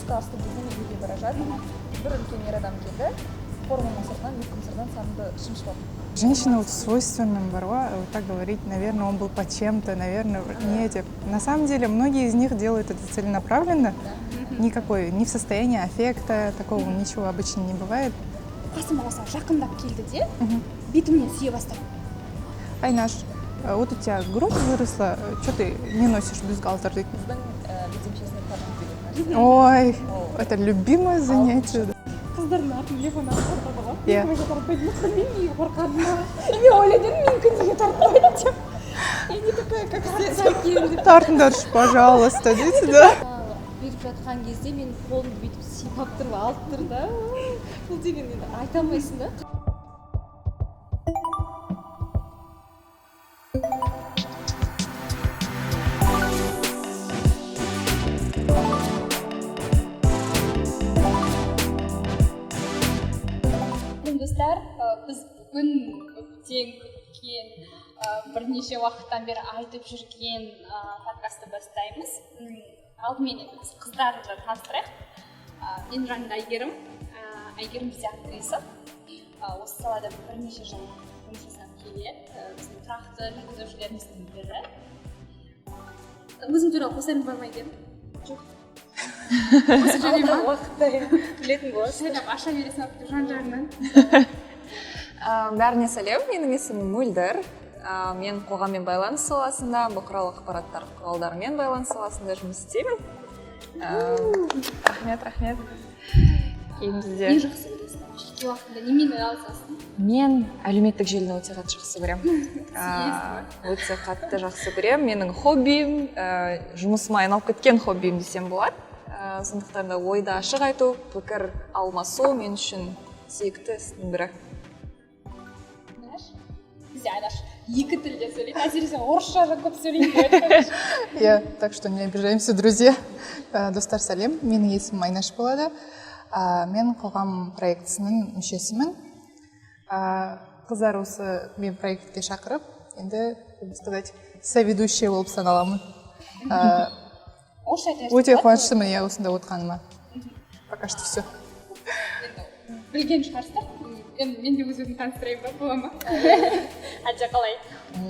Түскі асты кезде мен үйге бара жатырмын. Бір үлкен ер адам келді, форманың сыртынан, юбкамның сыртынан санымды шымшып алды. Женщина вот свойственным барва, вот так говорить, наверное, он был под чем-то, наверное, не деп. На самом деле, многие из них делают это целенаправленно. Никакой, ни в состоянии аффекта, такого ничего обычно не бывает. Қасыма осылай жақындап келді де, бетімнен сүйе бастады. Айнаш, вот у тебя грудь выросла, что ты не носишь бюстгальтер? Дейді. Қыздың бетемшесіне тарту деген нәрсе. Ой, Ол это любимое занятие. Қыздардың артын телефон алып қорқады ғой. Иә. Неге тартпайды? Білмеймін, неге қорқады ма. Мен ойладым, менікі неге тартпайды деп. Я не такая, как все деп. Тартыңдаршы, пожалуйста, дейді, да? Беріп жатқан кезде менің қолымды бүйтіп сипап тұрып алып тұр да. Бұл деген енді айта алмайсың да. Сәлем, достар. Біз бүгін көптен күткен, бірнеше уақыттан бері айтып жүрген подкастты бастаймыз. Алдымен енді біз қыздарды таныстырайық. Менің жанымда Әйгерім. Әйгерім бізде актриса. Осы салада бірнеше жыл жұмыс жасап келеді. Біздің тұрақты жүргізушілеріміздің бірі. Өзің туралы қосарың бар ма, Әйгерім? Жоқ. Осы жерде ма? Уақытта білетін боласың. Сөйлеп аша бересің ау жан жағыңнан. Бәріне сәлем, менің есімім Мөлдір. Мен қоғаммен байланыс саласында, бұқаралық ақпараттар құралдарымен байланыс саласында жұмыс істеймін. Рахмет, рахмет. Кейін бізде Не жақсы көресің? Жеке уақытында немен айналысасың? Мен әлеуметтік желіні өте қатты жақсы көремін. Өте қатты жақсы көремін. Менің хоббиім, жұмысыма айналып кеткен хоббиім десем болады. Сондықтан да ойды ашық айту, пікір алмасу мен үшін сүйікті істің бірі. Айнаш? Бізде Айнаш екі тілде сөйлейді, әсіресе орысша да көп сөйлейді деп айтады. Иә, так что не обижаемся, друзья. Достар, сәлем, менің есімім Айнаш болады. Мен қоғам проектісінің мүшесімін. Қыздар осы мен проектке шақырып, енді, как бы сказать, соведущая болып саналамын. Орысша айта берсең Өте болады. қуаныштымын, иә, осында отырғаныма. Пока что все. Енді білген шығарсыздар. Енді мен де өз өзімді таныстырайын ба, бола ма? Әлде қалай?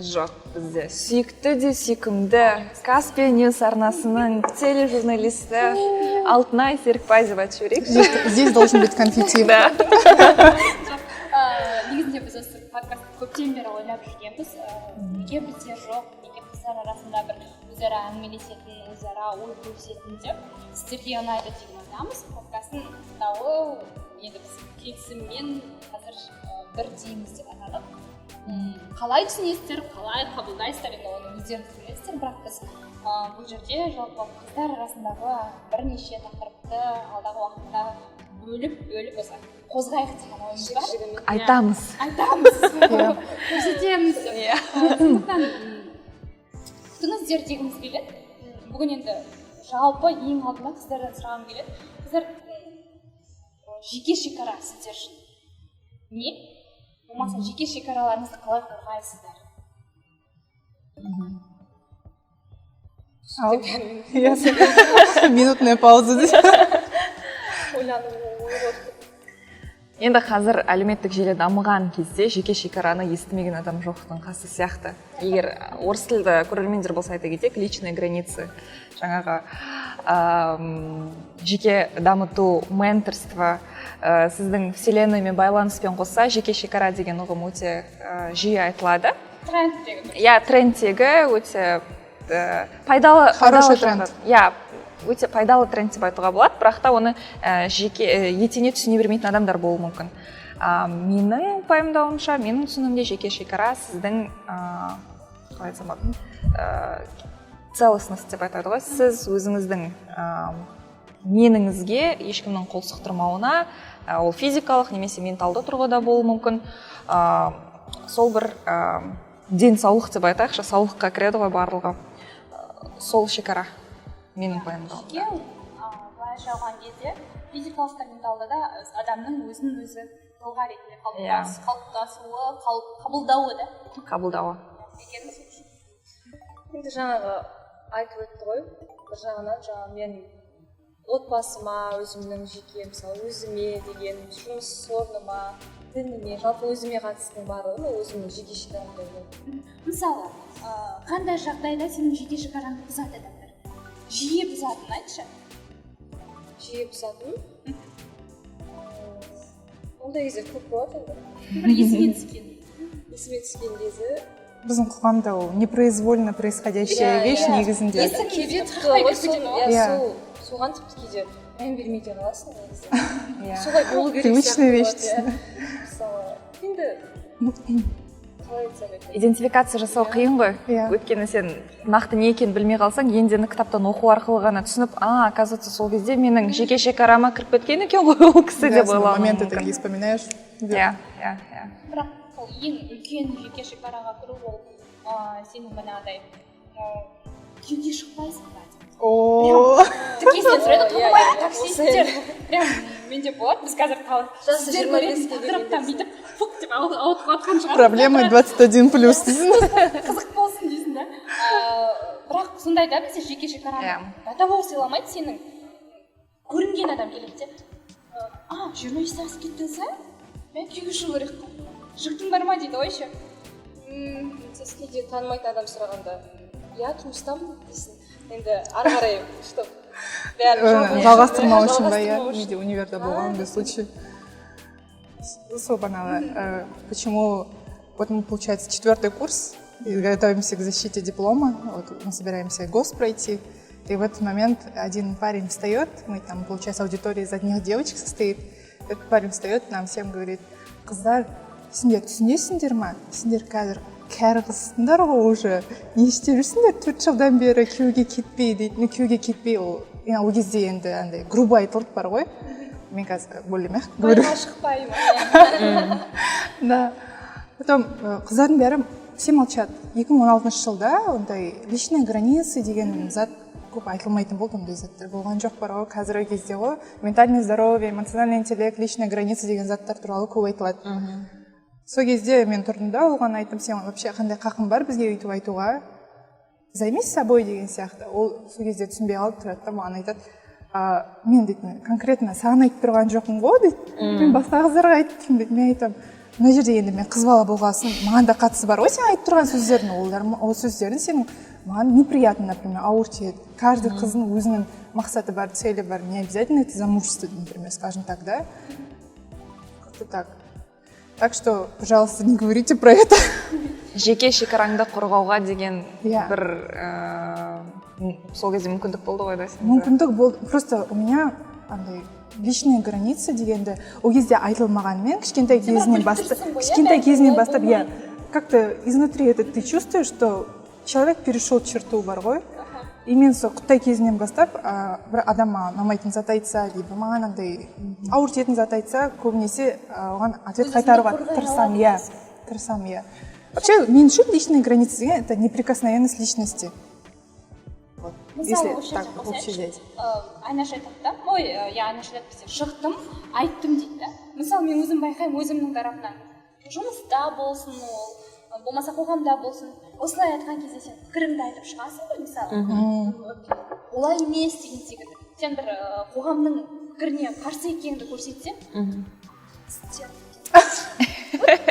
Жоқ, бізде сүйікті де сүйкімді Каспий Ньюс арнасының тележурналисті Алтынай Серікбай деп айтып жіберейікші. Здесь должен быть конфетти. Да. Жоқ, негізінде біз осы подкастты көптен бері ойлап жүргенбіз. Неге бізде жоқ, неге қыздар арасында бір өзара әңгімелесетін, өзара ой бөлісетін деп. Сіздерге ұнайды деген ойдамыз. Подкасттың атауы енді біз келісіммен қазір бір дейміз деп атадық. Қалай түсінесіздер, қалай қабылдайсыздар, енді оны өздеріңіз білесіздер, бірақ біз бұл жерде жалпы қыздар арасындағы бірнеше тақырыпты алдағы уақытта бөліп-бөліп осы қозғайық деген ойымыз бар. Айтамыз. Айтамыз. Иә. Көрсетеміз деп. Иә. Сондықтан күтіңіздер дегіміз келеді. Бүгін енді жалпы ең алдымен қыздардан сұрағым келеді. Қыздар, жеке шекара сіздер үшін не? Болмаса жеке шекараларыңызды қалай қорғайсыздар? Ал. Иә. Минутная пауза. Ойланып ойлап. Енді қазір әлеуметтік желі дамыған кезде жеке шекараны естімеген адам жоқтың қасы сияқты. Егер орыс тілді көрермендер болса, айта кетейік, личные границы, жаңағы, жеке дамыту, менторство, сіздің вселенныймен байланыспен қоса жеке шекара деген ұғым өте жиі айтылады. Трендтегі. Иә, трендтегі өте пайдалы, Хороший пайдалы тренд. жағынан. Иә, өте пайдалы тренд деп айтуға болады, бірақ та оны жеке етене түсіне бермейтін адамдар болуы мүмкін. Менің пайымдауымша, менің түсінігімде жеке шекара сіздің, қалай айтсам болады, целостность деп айтады ғой, сіз өзіңіздің меніңізге ешкімнің қол сұқтырмауына, ол физикалық немесе менталды тұрғыда болуы мүмкін. Сол бір денсаулық деп айтайықшы, саулыққа кіреді ғой барлығы. Сол шекара менің пайымдауымда. Жеке, былайша алған кезде физикалық та, менталды да адамның өзін өзі тұлға ретінде қалыптасуы, қабылдауы да. Қабылдауы. Енді жаңағы айтып өтті ғой, бір жағынан жаңағы мен Отбасыма, өзімнің жеке, мысалы, өзіме деген, жұмыс орныма, дініме, жалпы өзіме қатыстының барлығы ол өзімнің жеке шекарам деп ойлаймын. Мысалы, қандай жағдайда сенің жеке шекараңды бұзады адамдар, жиі бұзатынын айтшы. Жиі бұзатын ондай кездер көп болады енді. Бір есіңе түскен. Есіме түскен кезі. Біздің қоғамда ол непроизвольно происходящая вещь негізінде. Енді кейде тіпті ғой сол, иә. Иә. Сол, соған тіпті кейде мән бермей де қаласың негізі. Солай болу керек Привычная сияқты вещь. болады, иә. Мысалы, енді қалай айтсам екен? Идентификация жасау қиын ғой. Өйткені сен нақты не екенін білмей қалсаң, енді кітаптан оқу арқылы ғана түсініп, а, оказывается, сол кезде менің жеке шекарама кіріп кеткен екен ғой ол кісі Да, деп сондай ойлауың моменты мүмкін. Такие вспоминаешь. Иә. Бірақ сол ең үлкен жеке шекараға кіру ол сенің манағыдай күйеуге шықпайсың ба деп О, тікесінен сұрайды. Танымайтын Иә, таксисттер прям менде болады. Біз қазір Жасы сіздер 25-ке көретін тақырыптан бүйтіп фук деп ауытқып жатқан шығар. Проблема 21+. Дейсің. Қызық болсын дейсің да. Бірақ сондай да, бізде жеке шекараны до того сыйламайды. Сенің көрінген адам келеді де: «А, 25-тен асып кеттің сен, мен күйеуге шығу керек қой, жігітің бар ма?» — дейді ғой еще. Сіз кейде танымайтын адам сұрағанда, «Иә, тұрмыстамын» дейсің енді, ары қарай чтоб бәрін Жалғастырмау үшін ба, иә. Жалғастырмау үшін. Менде универда болған ондай случай. Сол бағанағы, почему вот мы, получается, четвертый курс и готовимся к защите диплома, вот мы собираемся ГОС пройти, и в этот момент один парень встает, мы там, получается, аудитория из одних девочек состоит, этот парень встает, нам всем говорит: «Қыздар, сендер түсінесіңдер ма, сендер қазір кәрі қызсыңдар ғой уже, не істеп жүрсіңдер 4 жылдан бері күйеуге кетпей?» — дейді. Ну, күйеуге кетпей, ол иә, ол кезде енді андай грубо айтылды бар ғой, мен қазір более мягко говорю. Байға шықпай ма? Да, потом қыздардың бәрі, все молчат. 2016 жылда ондай личные границы деген зат көп айтылмайтын болды, ондай заттар болған жоқ бар ғой. Қазіргі кезде ғой ментальное здоровье, эмоциональный интеллект, личные границы деген заттар туралы көп айтылады. Сол кезде мен тұрдым да, оған айттым: «Сен вообще қандай қақың бар бізге өйтіп айтуға? Займись собой», — деген сияқты. Ол сол кезде түсінбей қалып тұрады да, маған айтады: «А, мен, — дейді, — конкретно саған айтып тұрған жоқпын ғой, — дейді, — мен басқа қыздарға айтып тұрмын», — дейді. Мен айтамын: «Мына жерде енді мен қыз бала болғасын, маған да қатысы бар ғой сен айтып тұрған сөздердің. Олар, ол сөздерің сенің маған неприятно, например, ауыр тиеді. Каждый қыздың өзінің мақсаты бар, цели бар, не обязательно это замужество, например, скажем так, да, как-то так. Так что, пожалуйста, не говорите про это». Жеке шекараңды қорғауға деген бір сол кезде мүмкіндік болды ғой да сенде? Мүмкіндік болды. Просто у меня андай личные границы дегенді ол кезде айтылмағанымен, кішкентай кезінен бастап, тұрсың ғой, иә, кішкентай бәрібір кезінен олай бастап, иә, как-то изнутри это ты чувствуешь, что человек перешел черту бар ғой. И мен сол құттай кезінен бастап, бір адам маған ұнамайтын зат айтса, либо маған андай ауыр тиетін зат айтса, көбінесе оған ответ Өз-өзіңді қайтаруға қорғай тырысамын. алады Иә, екенсің. тырысамын, иә. Вообще мен үшін личные границы деген — это неприкосновенность личности, вот. Мысалы, если осы так жерде общий қосайыншы. взять. Айнаш айтады да, ой, иә, Айнаш айтады, бізде шықтым, айттым дейді да. Мысалы, мен өзім байқаймын, өзімнің тарапымнан, жұмыста болсын ол, болмаса қоғамда болсын, осылай айтқан кезде сен пікіріңді айтып шығасың ғой, мысалы, олай емес деген секілді. Сен бір қоғамның пікіріне қарсы екеніңді көрсетсең, сен,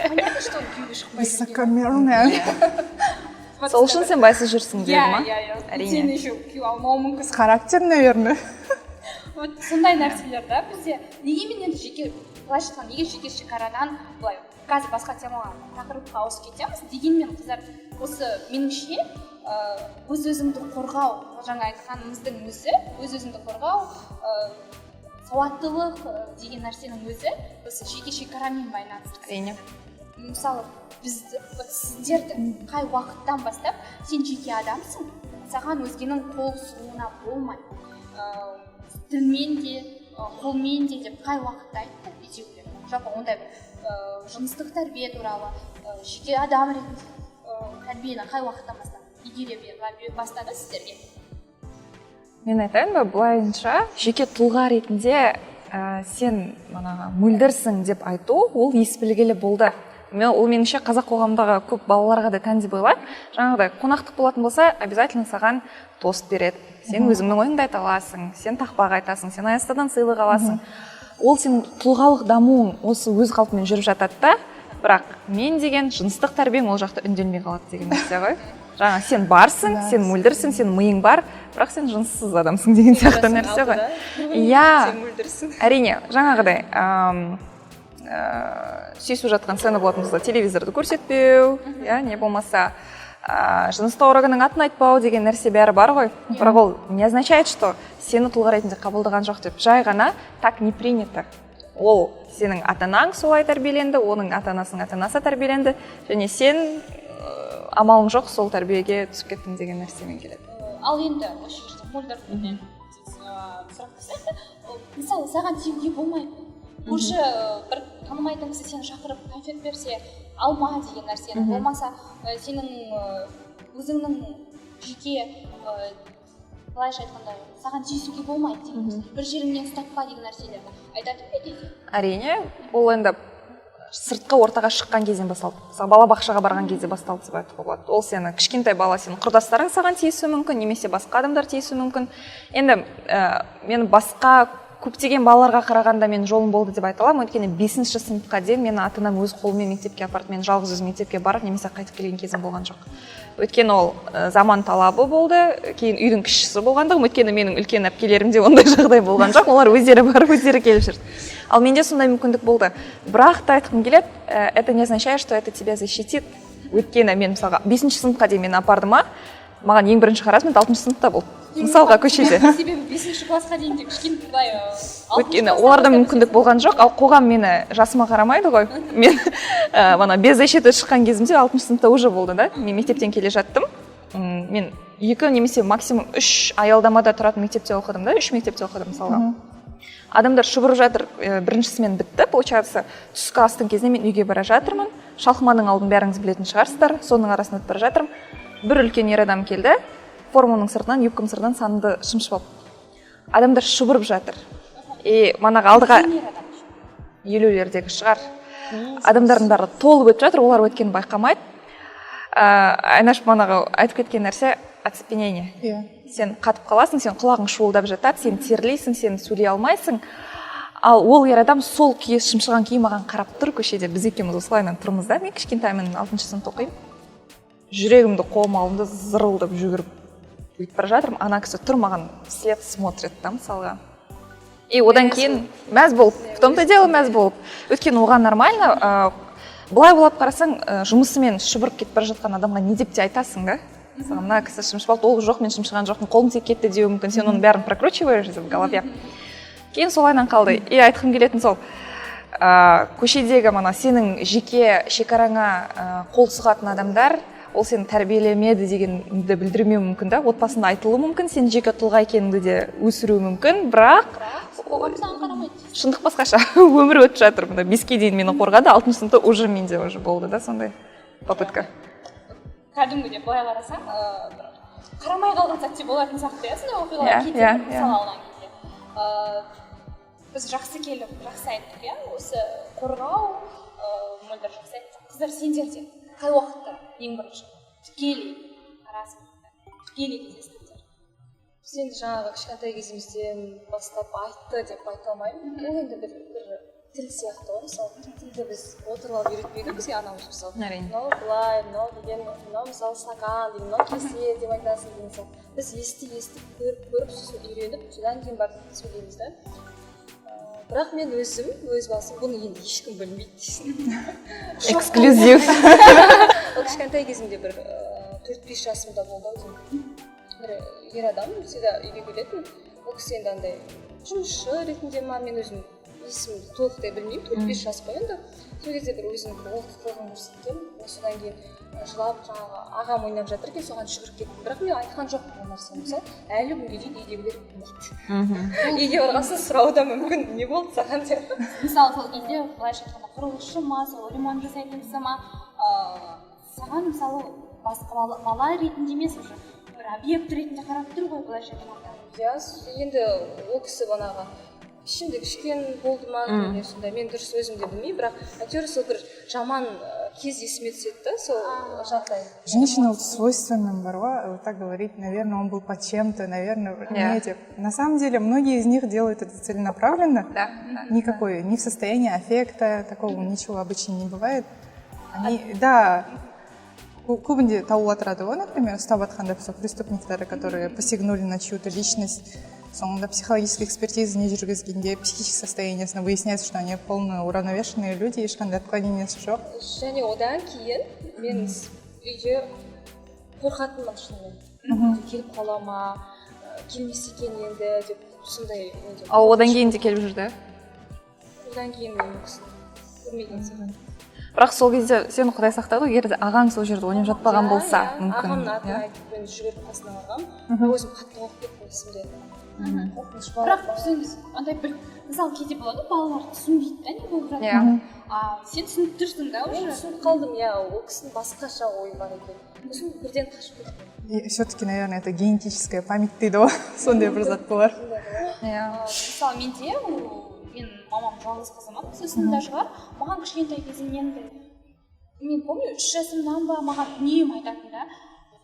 понятно, что он күйеуге шықпай жүрген. Высокомерная. Сол үшін сен байсыз жүрсің деді Иә. ма? Иә. Әрине. Сен еще күйеу алмауы мүмкін. С характером, наверное. Вот сондай нәрселер да бізде. Неге мен енді жеке, былайша айтқанда, неге жеке шекарадан былай қазір басқа темаға, тақырыпқа ауысып кетеміз дегенмен, қыздар, осы меніңше, өз өзіңді қорғау, жаңа айтқанымыздың өзі, өз өзіңді қорғау, сауаттылық деген нәрсенің өзі осы жеке шекарамен байланысты. Әрине. Мысалы, бізді, вот сіздерді қай уақыттан бастап сен жеке адамсың, саған өзгенің қол сұғуына болмайды, тілмен де, қолмен де деп қай уақытта айтты үйдегілер? Жалпы ондай бір жыныстық тәрбие туралы, жеке адам ретінде тәрбиені қай уақыттан бастап игере бастады сіздерге? Мен айтайын ба? Былайынша, жеке тұлға ретінде сен манағы мөлдірсің деп айту ол ес білгелі болды. Ол меніңше қазақ қоғамындағы көп балаларға да тән деп ойлаймын. Жаңағыдай қонақтық болатын болса, обязательно саған тост береді, сен өзіңнің ойыңды айта аласың, сен тақпақ айтасың, сен Аяз атадан сыйлық аласың. Ол сенің тұлғалық дамуың осы өз қалпымен жүріп жатады да. Бірақ мен деген жыныстық тәрбиең ол жақта үнделмей қалады деген нәрсе ғой. Жаңа сен барсың, сен мөлдірсің, сен миың бар, бірақ сен жыныссыз адамсың деген сияқты нәрсе ғой, иә. Сен мөлдірсің. Әрине, жаңағыдай сүйісіп жатқан сцена болатын болса, телевизорды көрсетпеу, иә, не болмаса жыныстық органның атын айтпау деген нәрсе бәрі бар ғой. Бірақ ол не означает, что сені тұлға ретінде қабылдаған жоқ деп. Жай ғана так не принято. Ол сенің ата анаң солай тәрбиеленді, оның ата анасының ата анасы тәрбиеленді және сен амалың жоқ, сол тәрбиеге түсіп кеттің деген нәрсемен келеді. Ал енді осы жерде Мөлдір сұрақ қойсақ, мысалы, саған тиюге болмайды, көрші бір танымайтын кісі сені шақырып, конфет берсе, алма деген нәрсені, болмаса сенің өзіңнің жеке, былайша айтқанда, саған тиісуге болмайды деген нәрсе, бір жеріңнен ұстатпа деген нәрселерді айтатын ба еді? Әрине, ол енді сыртқы ортаға шыққан кезден басталды. Мысалы, балабақшаға барған кезде басталды деп айтуға болады. Ол сені кішкентай бала, сенің құрдастарың саған тиісуі мүмкін немесе басқа адамдар тиісуі мүмкін. Енді мен басқа көптеген балаларға қарағанда мен жолым болды деп айта аламын, өйткені бесінші сыныпқа дейін мені ата анам өз қолымен мектепке апарды. Мен жалғыз өзім мектепке барып немесе қайтып келген кезім болған жоқ, өйткені ол заман талабы болды. Кейін үйдің кішісі болғандығым, өйткені менің үлкен әпкелерімде ондай жағдай болған жоқ, олар өздері барып, өздері келіп жүрді. Ал менде сондай мүмкіндік болды. Бірақ та айтқым келеді, это не означает, что это тебя защитит. Өйткені мен, мысалға, бесінші сыныпқа дейін мені апарды ма, маған ең бірінші харассмент алтыншы сыныпта болды, мысалға, көшеде. Себебі бесінші классқа дейін де кішкентай. Өйткені оларда мүмкіндік болған жоқ. Ал қоғам мені жасыма қарамайды ғой. Мен мана без защиты шыққан кезімде алтыншы сыныпта уже болды да. Мен мектептен келе жаттым. Мен екі немесе максимум үш аялдамада тұратын мектепте оқыдым да, үш мектепте оқыдым. Мысалға, адамдар шұбырып жатыр, біріншісімен бітті, получается. Түскі астың кезінде мен үйге бара жатырмын. Шалқыманың алдын бәріңіз білетін шығарсыздар, соның арасында өтіп бара жатырмын. Бір үлкен ер адам келді, формамның сыртынан, юбкамның сыртынан санымды шымшып алды. Адамдар шұбырып жатыр и манағы алдыға 50-лердегі шығар, адамдардың бәрі толып өтіп жатыр, олар өткенін байқамайды. Айнаш манағы айтып кеткен нәрсе — оцепенение. Сен қатып қаласың, сен құлағың шуылдап жатады, сен терлейсің, сен сөйлей алмайсың. Ал ол ер адам сол күйі, шымшыған күйі маған қарап тұр көшеде. Біз екеуміз осылайынан тұрмыз да. Мен кішкентаймын, алтыншы сыныпта оқимын. Жүрегімді қолыма алдым да, зырылдап жүгіріп өйтіп бара жатырмын. Ана кісі тұр, маған вслед смотрит да, мысалға. И одан кейін мәз болып, в том то дело, мәз болып, өйткені оған нормально. Былай ойлап қарасаң, жұмысымен шұбырып кетіп бара жатқан адамға не деп те айтасың да? Мысалы, мына кісі шымшып алды. Ол жоқ, мен шымшыған жоқпын, қолым тиіп кетті деуі мүмкін. Сен оның бәрін прокручиваешь в голове, кейін солайынан қалды. И айтқым келетін сол, көшедегі мана сенің жеке шекараңа қол сұғатын адамдар, ол сені тәрбиелемеді дегенді білдірмеуі мүмкін да. Отбасында айтылуы мүмкін, сен жеке тұлға екеніңді де өсіруі мүмкін, бірақ қоғам саған қарамайды. Шындық басқаша, өмір өтіп жатыр. Мына 5-ке дейін мені қорғады, алтыншы сыныпта уже менде уже болды да сондай попытка. Кәдімгідей былай қарасаң, бір қарамай қалған сәтте болатын сияқты, иә, сондай оқиғалар кейде. Иә. Мысалы алған кезде, біз жақсы келіп, жақсы айттық, иә, осы қорғау. Мөлдір жақсы айтты. Қыздар, сендер де қай уақытта ең бірінші тікелей харассментті тікелей кездестіңдер? Біз енді жаңағы кішкентай кезімізден бастап айтты деп айта алмаймын. Ол енді бір тіл сияқты ғой. Мысалы, тілді біз отырып алып үйретпейді ғой бізге анамыз, мысалы. Мынау былай, мынау деген, мынау, мысалы, стакан деген, мынау кесе деп айтасың деген сияқты. Біз ести естіп, көріп көріп, сосын үйреніп, содан кейін барып сөйлейміз да. Бірақ мен өзім, өз басым, бұны енді ешкім білмейді дейсің. Эксклюзив. Ол кішкентай кезімде, бір 4-5 жасымда болды ау деймін. Бір ер адам всегда үйге келетін. Ол кісі енді андай жұмысшы ретінде ма, мен өзім есімді толықтай білмеймін, 4-5 жас қой енді. Сол кезде бір өзінің бір олқылығын көрсеткен. Содан кейін жылап, жаңағы ағам ойнап жатыр екен, соған жүгіріп кеттім. Бірақ мен айтқан жоқпын ол нәрсені. Мысалы, әлі күнге дейін үйдегілер білмейді. Үйге барған соң сұрауы да мүмкін, не болды саған деп. Мысалы, сол кезде, былайша айтқанда, құрылысшы ма, сол ремонт жасайтын кісі ма, саған, мысалы, басқа бала ретінде емес, уже бір объект ретінде қарап тұр ғой, былайша айтқанда. Иә, енді ол кісі бағанағы Ішімдік ішкен болды ма, не, сондай, мен дұрыс өзім де білмеймін, бірақ әйтеуір сол бір жаман кез есіме түседі да, сол жағдай. Женщина вот свойственно бар ғой вот так говорить: наверное, он был под чем-то, наверное, Иә. Не деп. На самом деле многие из них делают это целенаправленно. Никакой, ни в состоянии аффекта, такого ничего обычно не бывает. Они, да, көбінде тауып отырады ғой, например, ұстап жатқанда сол преступниктары, которые посягнули на чью-то личность, соңында психологический экспертиза не жүргізгенде, психическое состояниесіне выясняется, что они полно уравновешенные люди, ешқандай отклонениесі жоқ. Және одан кейін мен үйде қорқатынмын шынымен, келіп қала ма, келмесе екен енді деп, сондай менде. Ал одан кейін де келіп жүрді? Одан кейін мен ол кісіні көрмеген сияқтымын. Бірақ сол кезде сені құдай сақтады ғой, егер де ағаң сол жерде ойнап жатпаған Иә, болса, иә. мүмкін. Ағамның атын Иә? айтып, мен жүгіріп қасына барғанмын, бірақ өзім қатты қорқып кеттім, есімде. Қорқыныш бар. Бірақ түсініңіз, андай бір, мысалы, кейде болады ғой, балалар түсінбейді да не болып жатқанын, а сен түсініп тұрсың да Мен уже. түсініп қалдым, иә, ол кісінің басқаша ойы бар екен, сосын бірден қашып кеттім. И все-таки, наверное, это генетическая память дейді ғой, сондай бір зат болар. Иә. Мысалы, менде ол, мен мамам жалғыз қызымын, сосын да шығар, маған кішкентай кезімнен бір, мен помню, 3 жасымнан ба, маған үнемі айтатын да: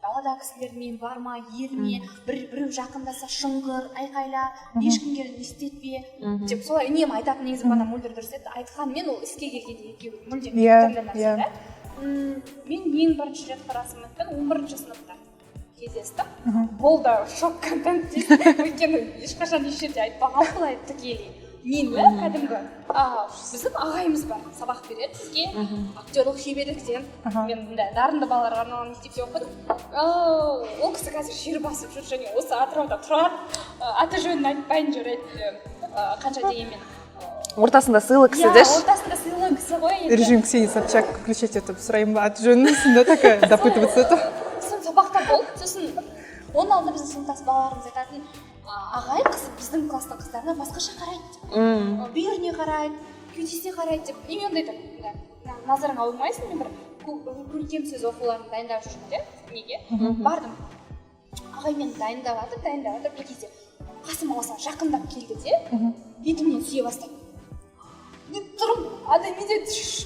далада кісілермен барма, ерме, біреу жақындаса, шыңғыр, айқайла, ешкімге не істетпе деп, солай үнемі айтатын. Негізі бана Мөлдір дұрыс айтты, айтқанмен ол іске келгенде екеуі мүлдем түрлі нәрсе да. Мен ең бірінші рет харасментпен 11-ші сыныпта кездестім. Бұл да шок контент дейсің, өйткені ешқашан еш жерде айтпағанмын былай тікелей. Мені кәдімгі біздің ағайымыз бар, сабақ береді бізге актерлық шеберліктен. Мен мындай дарынды балаларға арналған мектепте оқыдым. Ол кісі қазір жер басып жүр және осы Атырауда тұрады. Аты жөнін айтпайын, жарайды. Қанша дегенмен Ортасында сыйлы кісі иә, деші. Ортасында сыйлы кісі ғой енді. Режим Ксении Собчак включать етіп сұрайын ба аты жөнін, да, такая допытываться етіп. Сосын сабақта болды, сосын оның алдында біздің сыныптас балаларымыз айтатын: «Ағай қыз біздің класстың қыздарына басқаша қарайды» деп, бүйіріне қарайды, кеудесіне қарайды деп. И мен ондай айтамын, назарыңа алмайсың. Мен бір көркем сөз оқуларын дайындап жүрмін де, неге бардым, ағай мені дайындап жатыр, дайындап жатыр, бір кезде қасыма осылай жақындап келді де, бетімнен сүйе бастады. Мен тұрмын андай, менде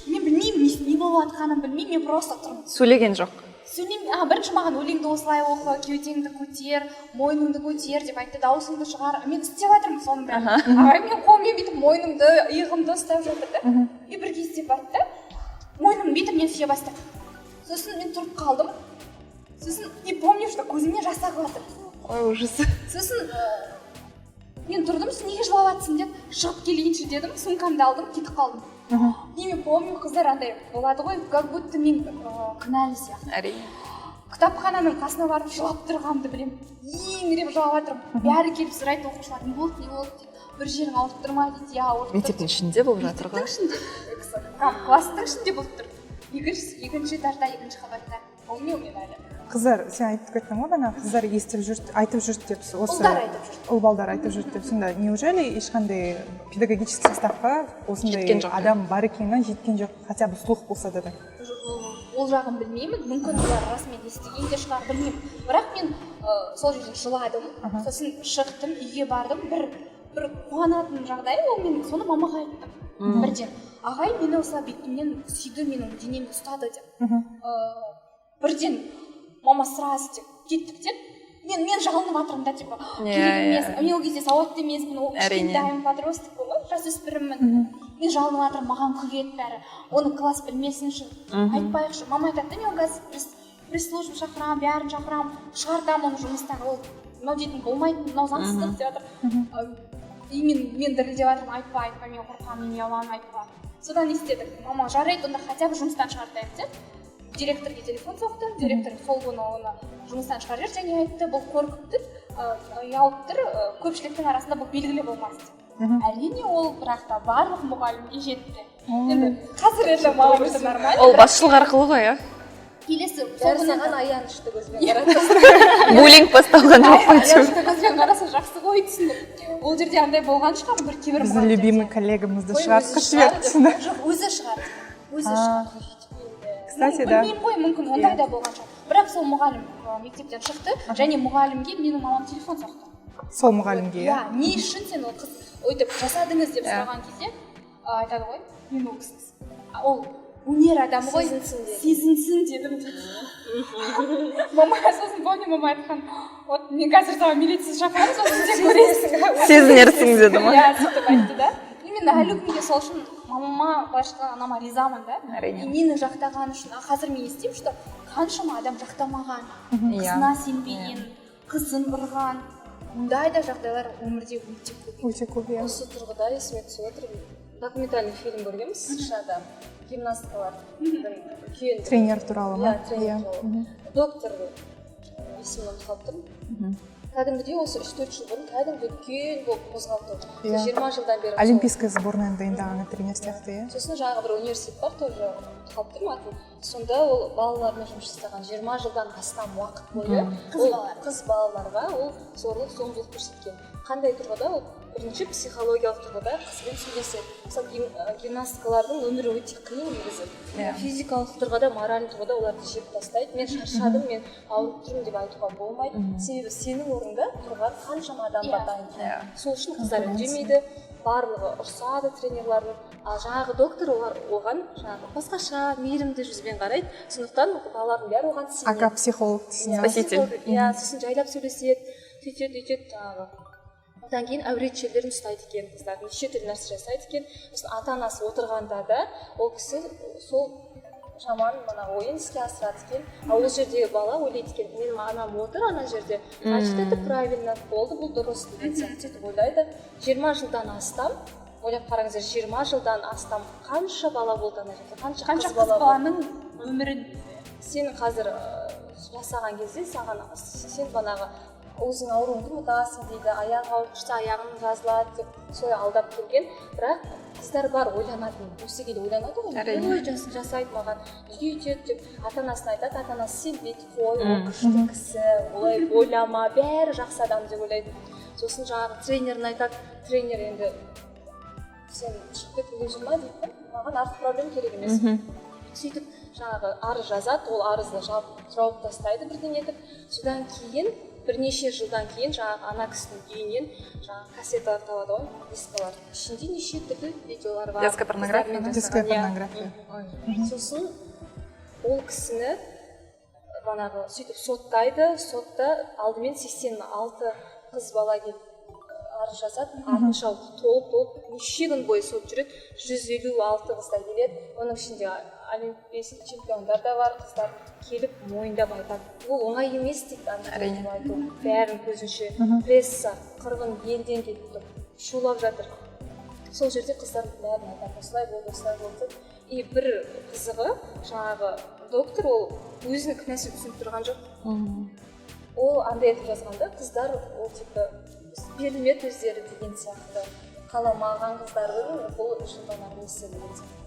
мен білмеймін не болып жатқанын білмеймін, мен просто тұрмын. Сөйлеген жоқ? Сөйлеймін. Бірінші маған өлеңді осылай оқы, кеудеңді көтер, мойныңды көтер деп айтты, дауысыңды шығар. Мен істеп жатырмын соның бәрін, ағай мен қолыммен бүйтіп мойнымды, иығымды ұстап жатыр да. И бір кезде барды да, мойным, бетімнен сүйе бастады. Сосын мен тұрып қалдым, сосын не помню, что көзімнен жас ағып жатыр. Ой, ужас. Сосын мен тұрдым, сосын неге жылап жатсың деді. Шығып келейінші дедім, сумкамды алдым, кетіп қалдым. И мен помню, қыздар, андай болады ғой, как будто мен кінәлі сияқты. Әрине. Кітапхананың қасына барып жылап тұрғанымды білемін, еңіреп жылап жатырмын. Бәрі келіп сұрайды, оқушылар: «Не болды, не болды?» – дейді. «Бір жерің ауырып тұр ма?» – дейді. «Иә, ауырып тұр». Мектептің ішінде болып жатыр ғой. Мектептің ішінде, класстың ішінде болып тұр, екінші этажда, екінші қабатта. Помню мен әлі. Қыздар, сен айтып кеттің ғой бағана, қыздар естіп жүрді, айтып жүрді деп осы. Ұлдар айтып жүрді. Ұл балдар айтып жүрді деп. Сонда неужели ешқандай педагогический составқа осындай Жеткен жоқ. адам бар екені жеткен жоқ, хотя бы слух болса да? Ол жағын білмеймін, мүмкін, олар расымен естіген де шығар, білмеймін. Бірақ мен сол жерде жыладым, сосын шықтым, үйге бардым. Бір қуанатын жағдай ол, мен соны мамаға айттым бірден: «Ағай мені осылай бетімнен сүйді, менің денемді ұстады», – деп. Бірден мама сразу деп кеттік деді. Мен жалынып жатырмын да, типа керек емес. Мен ол кезде сауатты емеспін, ол кішкентаймын, подростокпын ғой, жасөспіріммін. Мен жалынып жатырмын, маған күледі бәрі, оны класс білмесінші, айтпайықшы. Мама айтады да: «Мен қазір пресс-служба шақырамын, бәрін шақырамын, шығартамын оны жұмыстан, ол мынау дейтін болмайды, мынау заңсыздық», – деп жатыр. И мен дірілдеп жатырмын: «Айтпа, айтпа, мен қорқамын, мен ұяламын, айтпа». Содан не істедік, мама: «Жарайды, онда хотя бы жұмыстан шығартайық», – деп директорге телефон соқты. Директор сол күні оны жұмыстан шығарып жіберді және айтты: «Бұл қорқып тұр, ұялып тұр, көпшіліктің арасында бұл белгілі болмас», – деп. Әрине, ол бірақ та барлық мұғалімге жетті. Енді қазір енді маған это нормально. Ол басшылық арқылы ғой, иә. Келесі сол Бәрі күні саған аянышты көзбен қарады. Буллинг басталған жоқ қой деп. Аянышты көзбен қараса, жақсы ғой, түсіндім. Ол жерде андай болған шығар бір кейбір Біздің мұғалімдерде. любимый коллегамызды Ой, шығарып өзі жіберді. шығарды. Жоқ, өзі шығарды, өзі шығарды. Кстати, да. Білмеймін ғой, мүмкін, ондай да болған шығар. Бірақ сол мұғалім мектептен шықты және мұғалімге менің мамам телефон соқты. Сол мұғалімге, иә? Иә, не үшін сен ол қыз Өйтіп жасадыңыз деп сұраған кезде айтады ғой, мен ол кісі, ол өнер адамы ғой. Сезінсін дедім. Сезінсін дедім дейді мама. Сосын помню, мама айтқан: «Вот мен қазір саған милиция шақырамын, сосын сен көресің». Сезінерсің деді ма? Иә, сөйтіп айтты да. И мен әлі күнге сол үшін мамама, былайша айтқанда, анама ризамын да. Әрине. И мені жақтаған үшін. А қазір мен естимін, что қаншама адам жақтамаған, қызына сенбеген, қызын ұрған, ондай да жағдайлар өмірде өте көп. Өте көп, иә. Осы тұрғыда есіме түсіп отыр, документальный фильм көргенбіз США-да, гимнасткалардың үлкен Тренер туралы ма? Иә, тренер туралы. Доктор, есімін ұмытып қалып тұрмын. Кәдімгідей осы 3-4 жыл бұрын кәдімгі үлкен болып қозғалды. 20 жылдан бері сол- Олимпийская сборная дайындаған тренер сияқты, иә. Сосын жаңағы бір университет бар, тоже ұмытып қалып тұрмын атын. Сонда ол балалармен жұмыс жасаған 20 жылдан астам уақыт бойы. Қыз Ол балалар. қыз балаларға ол зорлық зомбылық көрсеткен. Қандай тұрғыда? Ол бірінші психологиялық тұрғыда қызбен сөйлеседі. Мысалы, гимнасткалардың өмірі өте қиын негізі. Физикалық тұрғыда, моральный тұрғыда оларды жеп тастайды. «Мен шаршадым, мен ауырып тұрмын» деп айтуға болмайды, себебі сенің орныңда тұрған қаншама адам бар дайын. Сол үшін қыздар үндемейді, барлығы ұрсады тренерлардың. Ал жаңағы доктор олар оған жаңағы басқаша мейірімді жүзбен қарайды, сондықтан балалардың бәрі оған сенеді. Ака психолог дейсің Иә, ба? Спаситель. Психолог, иә. Сосын жайлап сөйлеседі, сөйтеді, өйтеді жаңағы. Одан кейін әурет жерлерін ұстайды екен қыздардың, неше түрлі нәрсе жасайды екен. Сосын ата анасы отырғанда да ол кісі сол жаман мына ойын іске асырады екен. Ал ол жердегі бала ойлайды екен: «Менің анам отыр ана жерде, значит, это правильно болды, бұл дұрыс» деген сияқты сөйтіп ойлайды. 20 жылдан астам, ойлап қараңыздар, 20 жылдан астам қанша бала болды ана жерде, қанша қанша қыз қыз бала болды. Баланың өмірін. Сен қазір жасаған кезде саған, сен бағанағы өзің ауруыңды ұмытасың дейді, аяғы ауырып тұрса, аяғың жазылады деп солай алдап келген. Бірақ қыздар бар ойланатын, өсе келе ойланады ғой. Әрине. Ой, жасайды маған, неге өйтеді деп ата анасына айтады. Ата анасы сенбейді: «Қой, ол күшті кісі, олай ойлама, бәрі жақсы адам» деп ойлайды. Сосын жаңағы тренеріне айтады. Тренер енді: «Сен шығып кеткің келіп жүр ма?» — дейді да. «Маған артық проблема керек емес». Сөйтіп жаңағы арыз жазады, ол арызды жауып тастайды бірдеңе етіп. Содан кейін бірнеше жылдан кейін жаңағы ана кісінің үйінен жаңағы кассеталар табады ғой, дискалар, ішінде неше түрлі видеолар бар. Детская порнография қыздармен ма? Детская жасаған, иә. Порнография. Сосын ол кісіні бағанағы сөйтіп соттайды. Сотта алдымен 86 қыз бала келіп арыз жазады. Артынша толып толып неше күн бойы сот жүреді. 156 қыз да келеді, оның ішінде олимпийский чемпиондар да бар. Қыздар келіп мойындап айтады. Ол оңай емес дейді ана Әрине. айту, бәрінің көзінше, пресса, қырғын елден келіп тұр, шулап жатыр. Сол жерде қыздар бәрін айтады: осылай болды, осылай болды деп. И бір қызығы, жаңағы доктор ол өзінің кінәсін түсініп тұрған жоқ. Ол андай етіп жазған да: қыздар ол типа берілмеді өздері деген сияқты, қаламаған қыздардың бұл бағанағы несі деген сияқты.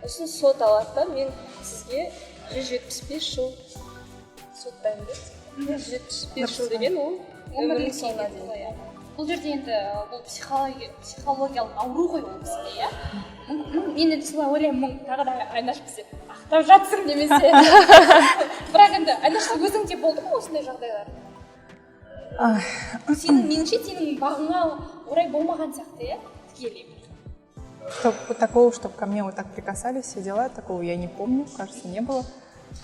Сосын сот алады да: «Мен сізге 175 жыл соттаймын», — дейді. 175 жыл деген ол өмірінің соңына дейін. Иә. Бұл жерде енді бұл психологиялық ауру ғой ол кісіде, иә. Мен енді солай ойлаймын. Тағы да Айнаш бізде ақтап жатсың немесе. Бірақ енді, Айнаш, өзіңде болды ма осындай жағдайлар? Сенің, меніңше, сенің бағыңа орай болмаған сияқты, иә, тікелей. Чтоб вот такого, чтобы ко мне вот так прикасались, все дела, такого я не помню, кажется, не было.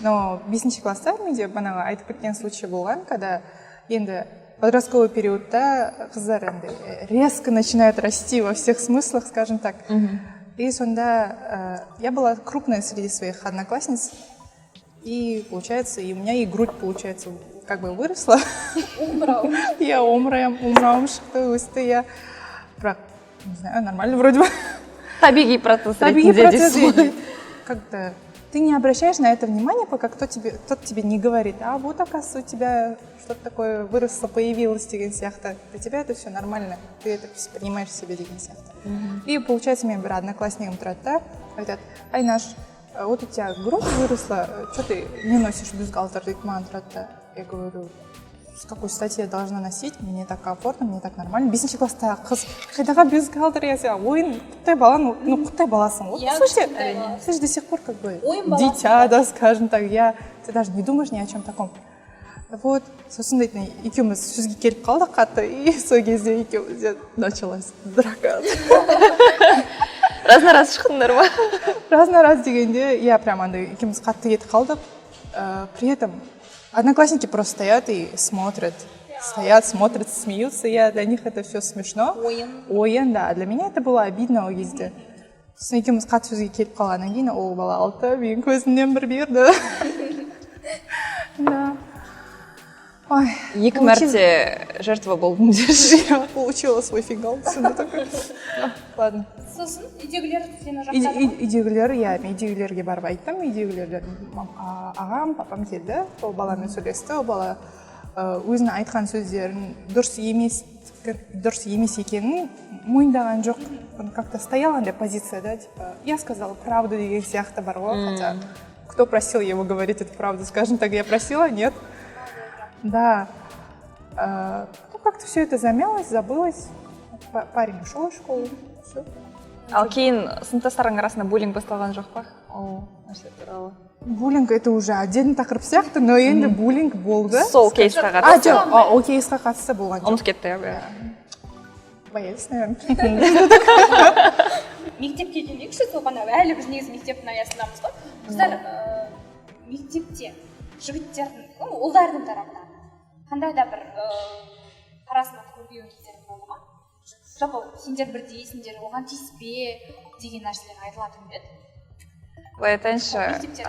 Но бесінші класста менде бағанағы айтып кеткен случай болған, когда енді подростковый периодта қыздар енді резко начинают расти во всех смыслах, скажем так. И сонда я была крупная среди своих одноклассниц, и получается, и у меня и грудь, получается, как бы выросла. Омырау. Иә, омырауым шықты, өсті, иә. Бірақ, не знаю, нормально вроде бы. Табиғи процесс Табиғи ретінде процесс. дейсіз ғой. Как-то ты не обращаешь на это внимания, пока кто тебе не говорит: «А вот, оказывается, у тебя что-то такое выросло, появилось» деген сияқты. Для тебя это все нормально, ты это принимаешь себе деген сияқты. И получается, менің бір однокласснигім тұрады да, айтады: «Айнаш, вот у тебя грудь выросла, что ты не носишь бюстгальтер?» — дейді маған тұрады да. Я говорю: «С какой стати я должна носить? Мне так комфортно, мне так нормально». Бесінші класстағы қыз қайдағы бюстгальтер, я сен ойын құттай баланың, ну, құттай баласың ғой, Иә, по сути. Кішкентай баласың. Ты же до сих пор как бы Ойын баласың. Дитя, да, скажем так, я, ты даже не думаешь ни о чем таком. Вот, сосын дейтін, екеуміз сөзге келіп қалдық қатты, и сол кезде екеумізде началась драка. Раз на раз шықтыңдар ма? Раз на раз дегенде, иә, прям андай екеуміз қатты кетіп қалдық. При этом одноклассники просто стоят и смотрят. Стоят, смотрят, смеются. Я, для них это все смешно. Ойын. Ойын, да. Для меня это было обидно ол кезде. Сосын екеуміз қатты сөзге келіп қалғаннан кейін ол бала алды да, менің көзімнен бір берді. Да. Ой, Екі мәрте жертва болдым деші. Я получила свой фингал. Сонда такой. Да, ладно. Сосын үйдегілер сені жақтады ма? Үйдегілер, иә, мен үйдегілерге барып айттым. Үйдегілерден ағам, папам келді, ол баламен сөйлесті. Ол бала өзінің айтқан сөздерін дұрыс емес екенін мойындаған жоқ. Он как то стоял андай позицияда, типа, я сказала правду деген сияқты бар ғой. Хотя кто просил его говорить эту правду, скажем так? Я просила? Нет, да. Ну, как то все это замялось, забылось. Парень ушел из школы, все. Ал кейін сыныптастарың арасында буллинг басталған жоқ па ол нәрсе туралы? Буллинг — это уже отдельный тақырып сияқты, но енді буллинг болды. Сол кейсқа А, қатысты. жоқ, ол кейсқа қатысты болған жоқ. Ұмытып кетті, иә. Боялись, наверное. Мектепке келейікші. Сол ғана, әлі біз негізі мектептің аясындамыз ғой. Қыздар, мектепте жігіттердің, ну, ұлдардың тарапынан қандай да бір харасмент көрген кездер болды ма? Жалпы, сендер бірдейсіңдер, оған тиіспе деген нәрселер айтылатын ба еді? Былай айтайыншы, Мектептерде.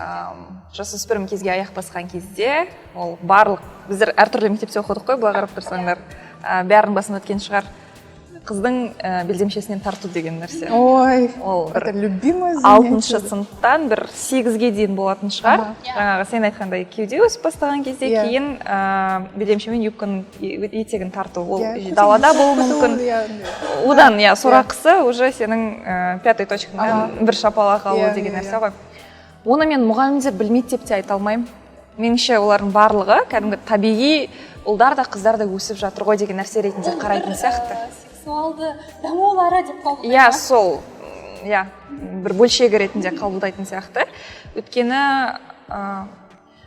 Жасөспірім кезге аяқ басқан кезде ол барлық, біздер әртүрлі мектепте оқыдық қой, былай қарап тұрсаңдар. Бәрінің басынан өткен шығар қыздың белдемшесінен тарту деген нәрсе. Ой, Ол бір это любимое занятие. алтыншы сыныптан бір сегізге дейін болатын шығар. Жаңағы сен айтқандай, кеуде өсіп бастаған кезде, кейін белдемше мен юбканың етегін тарту, ол далада болуы мүмкін. Одан, иә, сорақысы уже сенің пятой точкаңнан бір шапалақ алу деген нәрсе ғой. Оны мен мұғалімдер білмейді деп те айта алмаймын. Меніңше, олардың барлығы кәдімгі табиғи, ұлдар да, қыздар да өсіп жатыр ғой деген нәрсе ретінде қарайтын сияқты. Сексуалды дамулары деп қабылдайды Иә, ма? сол, иә, бір бөлшегі ретінде қабылдайтын сияқты. Өйткені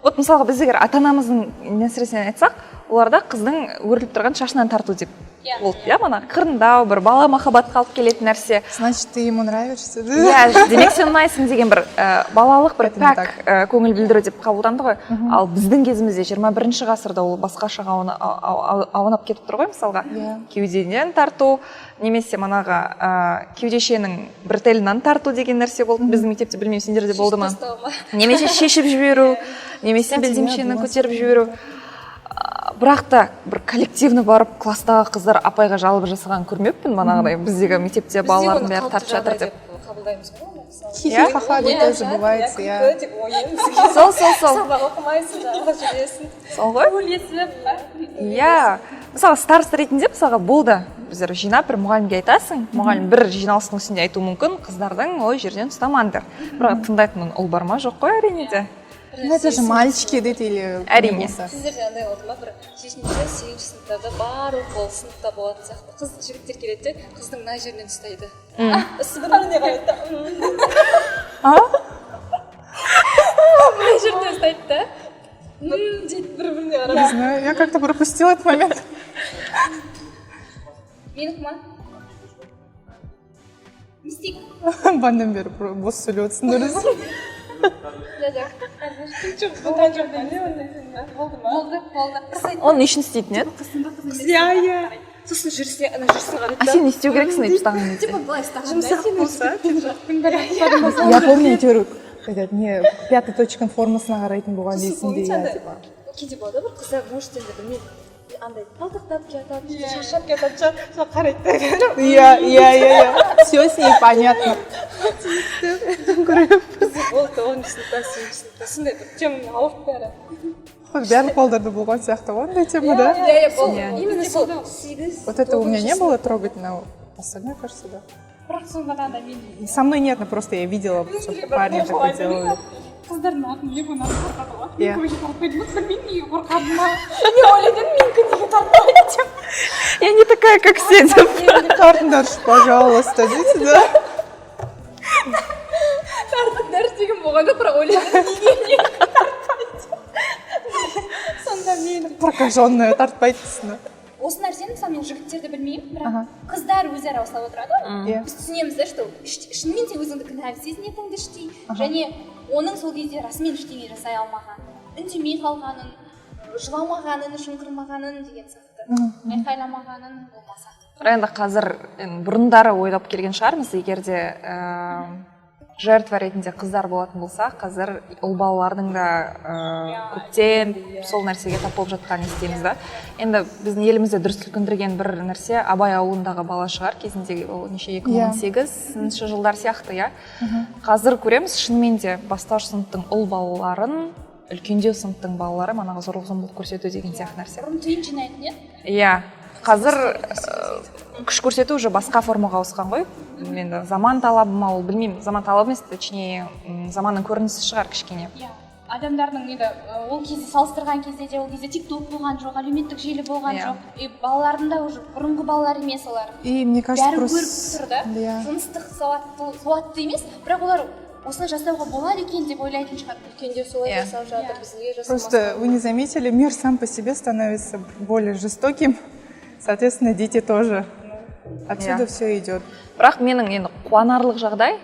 вот мысалға, біз егер ата анамыздың нәрсесінен айтсақ, оларда қыздың өріліп тұрған шашынан тарту деп болды, иә, мана қырындау, бір бала махаббатқа алып келетін нәрсе. Значит, ты ему нравишься. Иә, демек, сен ұнайсың деген бір балалық бір Это не пәк так. Көңіл білдіру деп қабылданды ғой. Ал біздің кезімізде, 21-ғасырда ол басқашаға аунап кетіп тұр ғой. Мысалға, кеудеден тарту немесе манағы кеудешенің бретелінен тарту деген нәрсе болды біздің мектепте. Білмеймін, сендерде болды ма? Тастау ма? Немесе шешіп жіберу, немесе Кстати, иә, белдемшені болған. көтеріп жіберу. Бірақ та бір коллективно барып класстағы қыздар апайға жалоба жасаған көрмеппін, манағыдай біздегі мектепте балалардың бәрі тартып жатыр деп. Қабылдаймыз ғой оны, мысалы. Хихи, ха-ха, деп тоже бывает, иә. Күлкі тек ойын. Сол, сол, сол. Сабақ оқымайсың, жалғыз жүресің. Сол ғой. Сөйлесіп па? Иә, мысалы, староста ретінде, мысалға, болды, біздер жинап бір мұғалімге айтасың. Мұғалім бір жиналыстың үстінде айтуы мүмкін: қыздардың ой жерден ұстамаңдар. Бірақ тыңдайтын ұл бар ма? Жоқ қой, әрине де. Ну, это же мальчики дейді или не Әрине. болса. Сіздерде андай болды ма, бір жетінші, сегізінші сыныптарда барлық ол сыныпта болатын сияқты, қыз жігіттер келеді де, қыздың мына жерінен ұстайды? Сіз бір біріне қарайды да. А? Мына жерінен ұстайды да, дейді бір біріне қарап. Не знаю, я как-то пропустила этот момент. Менікі ма? Не істейік? Бандан бері бос сөйлеп отырсың, дұрыс. Жоқ, болған жоқ не ондай сен, болды ма? Болды, болды. Оны не үшін істейтін еді? Иә, сосын жүрісіне, ана жүрісіне қарайды. А сен не істеу керексің өйтіп ұстаған кезде? Типа былай ұстағанда Жұмсақ болса, я помню, әйтеуір этот не, пятый точканың формасына қарайтын болған есімде, иә, типа. Кейде болады бір қыздар, может, енді білмеймін, андай талтақтап келатады, кейде шаршап келатады шығар, сол қарайды да. Иә, все с ней понятно. Бізде болды тоғызыншы сыныпта, сегізінші сыныпта сондай бір тема ауырып бәрі. Барлық балдарда болған сияқты ғой ондай тема, да? Иә, болды. Иә. Именно сол сегіз. Вот это у меня не было трогать, но остальное, кажется, да. Бірақ сонда да мен Со мной нет, но просто я видела, что парни такое делали. Қыздардың атын біліп, оны қорқады ғой. Иә. Мен көбінесе тартпайтынмын, білмеймін, неге қорқады ма. Мен ойладым, менікі неге тартпайды деп. Я не такая, как все деп. Тартыңдаршы, пожалуйста, дейді да. Тартыңдаршы деген болған жоқ, бірақ ойладым, неге тартпайды сонда мен. Прокаженная тартпайды дейсің. Осы нәрсені, мысалы, мен жігіттерді білмеймін, бірақ қыздар өзара осылай отырады ғой. Біз түсінеміз да, что шынымен сен өзіңді кінәлі сезінетініңді іштей және оның сол кезде расымен ештеңе жасай алмағанын, үндемей қалғанын, жыламағанын, шыңғырмағанын деген сияқты, айқайламағанын болмаса. Бірақ енді қазір, енді бұрындары ойлап келген шығармыз, егер де жертва ретінде қыздар болатын болса, қазір ұл балалардың да көптен сол нәрсеге тап болып жатқанын естиміз да. Енді біздің елімізде дүр сілкіндірген бір нәрсе Абай ауылындағы бала шығар кезінде, ол неше, 2018 жылдар сияқты, иә. Қазір көреміз, шынымен де бастауыш сыныптың ұл балаларын үлкендеу сыныптың балалары манағы зорлық зомбылық көрсету деген сияқты нәрсе. Бұрын тиын жинайтын еді. Иә, қазір күш көрсету уже басқа формаға ауысқан ғой. Енді заман талабы ма ол, білмеймін, заман талабы емес, точнее, заманның көрінісі шығар кішкене. Иә, адамдардың енді ол кезде салыстырған кезде де, ол кезде Тик Ток болған жоқ, әлеуметтік желі болған жоқ, и балалардың да уже бұрынғы балалар емес олар. И мне кажется, Бәрін просто көріп тұр да. Жыныстық сауатты емес, бірақ олар осылай жасауға болады екен деп ойлайтын шығар. Үлкендер солай жасап жатыр, біз неге жасамасқа? Просто вы не заметили, мир сам по себе становится более жестоким, соответственно, дети тоже. Отсюда все идет. Бірақ менің енді қуанарлық жағдай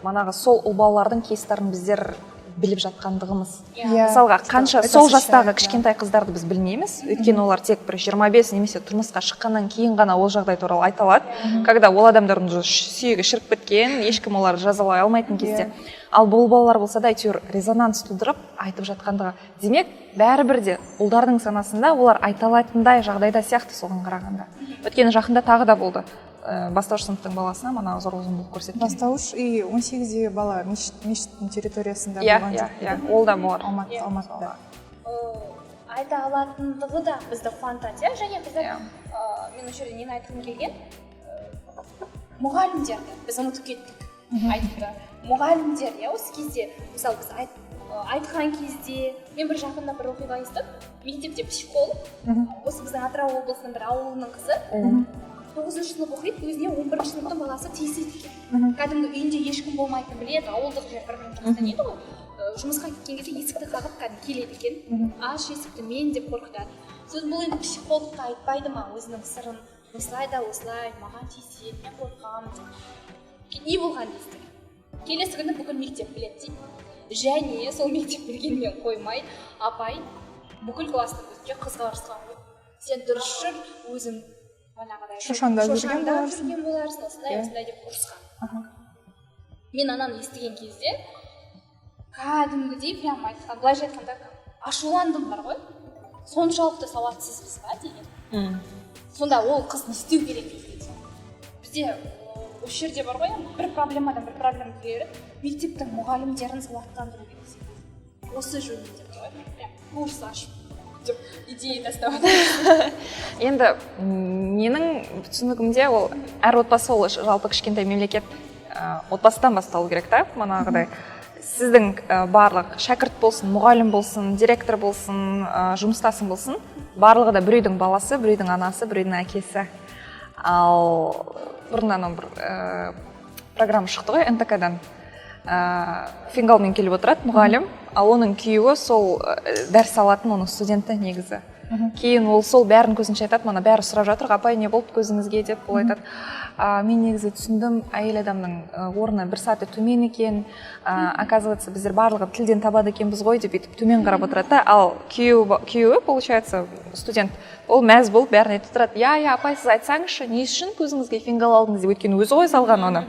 манағы сол ұл балалардың кейстарын біздер біліп жатқандығымыз. Мысалға, қанша Это сол жастағы освещает, да. кішкентай қыздарды біз білмейміз, өйткені олар тек бір 25 немесе тұрмысқа шыққаннан кейін ғана ол жағдай туралы айта алады, когда ол адамдардың уже сүйегі шіріп кеткен, ешкім оларды жазалай алмайтын кезде. Ал бұл балалар болса да, әйтеуір резонанс тудырып айтып жатқандығы, демек, бәрібір де ұлдардың санасында олар айта алатындай жағдайда сияқты соған қарағанда. Өйткені жақында тағы да болды, бастауыш сыныптың баласына манағы зорлық зомбылық көрсеткен. Бастауыш и 18-дегі бала мешіттің территориясында болған Иә. жоқ. Иә, ол да бар. Алматыда. Айта алатындығы да бізді қуантады, иә, және қыздар, мен осы жерде нені айтқым келген, мұғалімдерді біз ұмытып кеттік айтуды. Мұғалімдер, иә, осы кезде, мысалы, біз айтқан кезде, мен бір жақында бір оқиға естідім. Мектепте психолог, осы біздің Атырау облысының бір ауылының қызы, тоғызыншы сынып оқиды, өзіне 11-сыныптың баласы тиіседі екен. Кәдімгі үйінде ешкім болмайтынын біледі, ауылдық жер, бір бірін жақсы таниды ғой. Жұмысқа кеткен кезде есікті қағып, кәдімгі келеді екен, «Аш есікті, мен» деп қорқытады. Сосын бұл енді психологқа айтпайды ма өзінің сырын, осылай да осылай маған тиіседі, мен қорқамын деп? Не болған дейсіздер? Келесі күні бүкіл мектеп біледі дейді. Және сол мектеп білгеннен қоймай, апай бүкіл класстың көзінше қызға ұрысқан ғой: «Сен дұрыс жүр, өзің манағыдай Шошаңдап жүрген шошаңдап боларсың. жүрген боларсың», осындай осындай деп ұрысқан. Мен ананы естіген кезде кәдімгідей, прям айтқан, былайша айтқанда, ашуландым бар ғой. Соншалықты сауатсызбыз ба деген. Сонда ол қыз не істеу керек екен? Бізде осы жерде бар ғой енді, бір проблемадан бір проблема келе береді. Мектептің мұғалімдерін сауаттандыру керек секілді осы жөнінде бар ғой, прям курс ашып деп идея тастап. Енді менің түсінігімде, ол әр отбасы ол жалпы кішкентай мемлекет, отбасыдан басталу керек та. Манағыдай сіздің барлық шәкірт болсын, мұғалім болсын, директор болсын, жұмыстасың болсын, барлығы да бір үйдің баласы, бір үйдің анасы, бір үйдің әкесі. Ал бұрын анау бір программа шықты ғой НТК-дан, фингалмен келіп отырады мұғалім, ал оның күйеуі сол дәріс алатын оның студенті негізі. Кейін ол сол бәрін көзінше айтады, мана бәрі сұрап жатыр: «Апай, не болды көзіңізге?» – деп. Ол айтады: «А, мен негізі түсіндім, әйел адамның орны бір саты төмен екен, оказывается, біздер барлығы тілден табады екенбіз ғой», – деп, бүйтіп төмен қарап отырады да. Ал күйеуі, получается, студент, ол мәз болып бәрін айтып тұрады: «Иә, апай, сіз айтсаңызшы, не үшін көзіңізге фингал алдыңыз?» – деп, өйткені өзі ғой салған оны.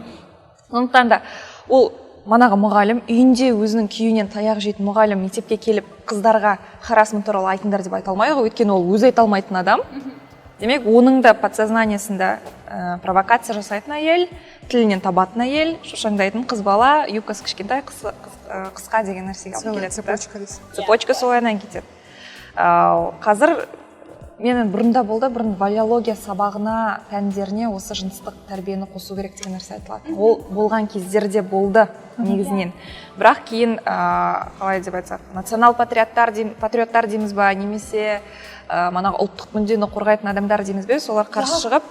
Сондықтан да ол манағы мұғалім, үйінде өзінің күйеуінен таяқ жейтін мұғалім, мектепке келіп қыздарға харасмент туралы айтыңдар деп айта алмайды ғой, өйткені ол өзі айта алмайтын адам. Демек, оның да подсознаниесында провокация жасайтын әйел, тілінен табатын әйел, шошаңдайтын қыз бала, юбкасы кішкентай, қысқа деген нәрсеге алып Целая келеді да. цепочка дейсің. Цепочка солайынан кетеді. Ал қазір мен бұрында болды, бұрын валеология сабағына, пәндеріне осы жыныстық тәрбиені қосу керек деген нәрсе айтылатын. Ол болған кездерде болды негізінен, бірақ кейін қалай деп айтсақ, национал патриоттар, патриоттар дейміз ба, немесе манағы ұлттық мүддені қорғайтын адамдар дейміз бе, солар қарсы шығып,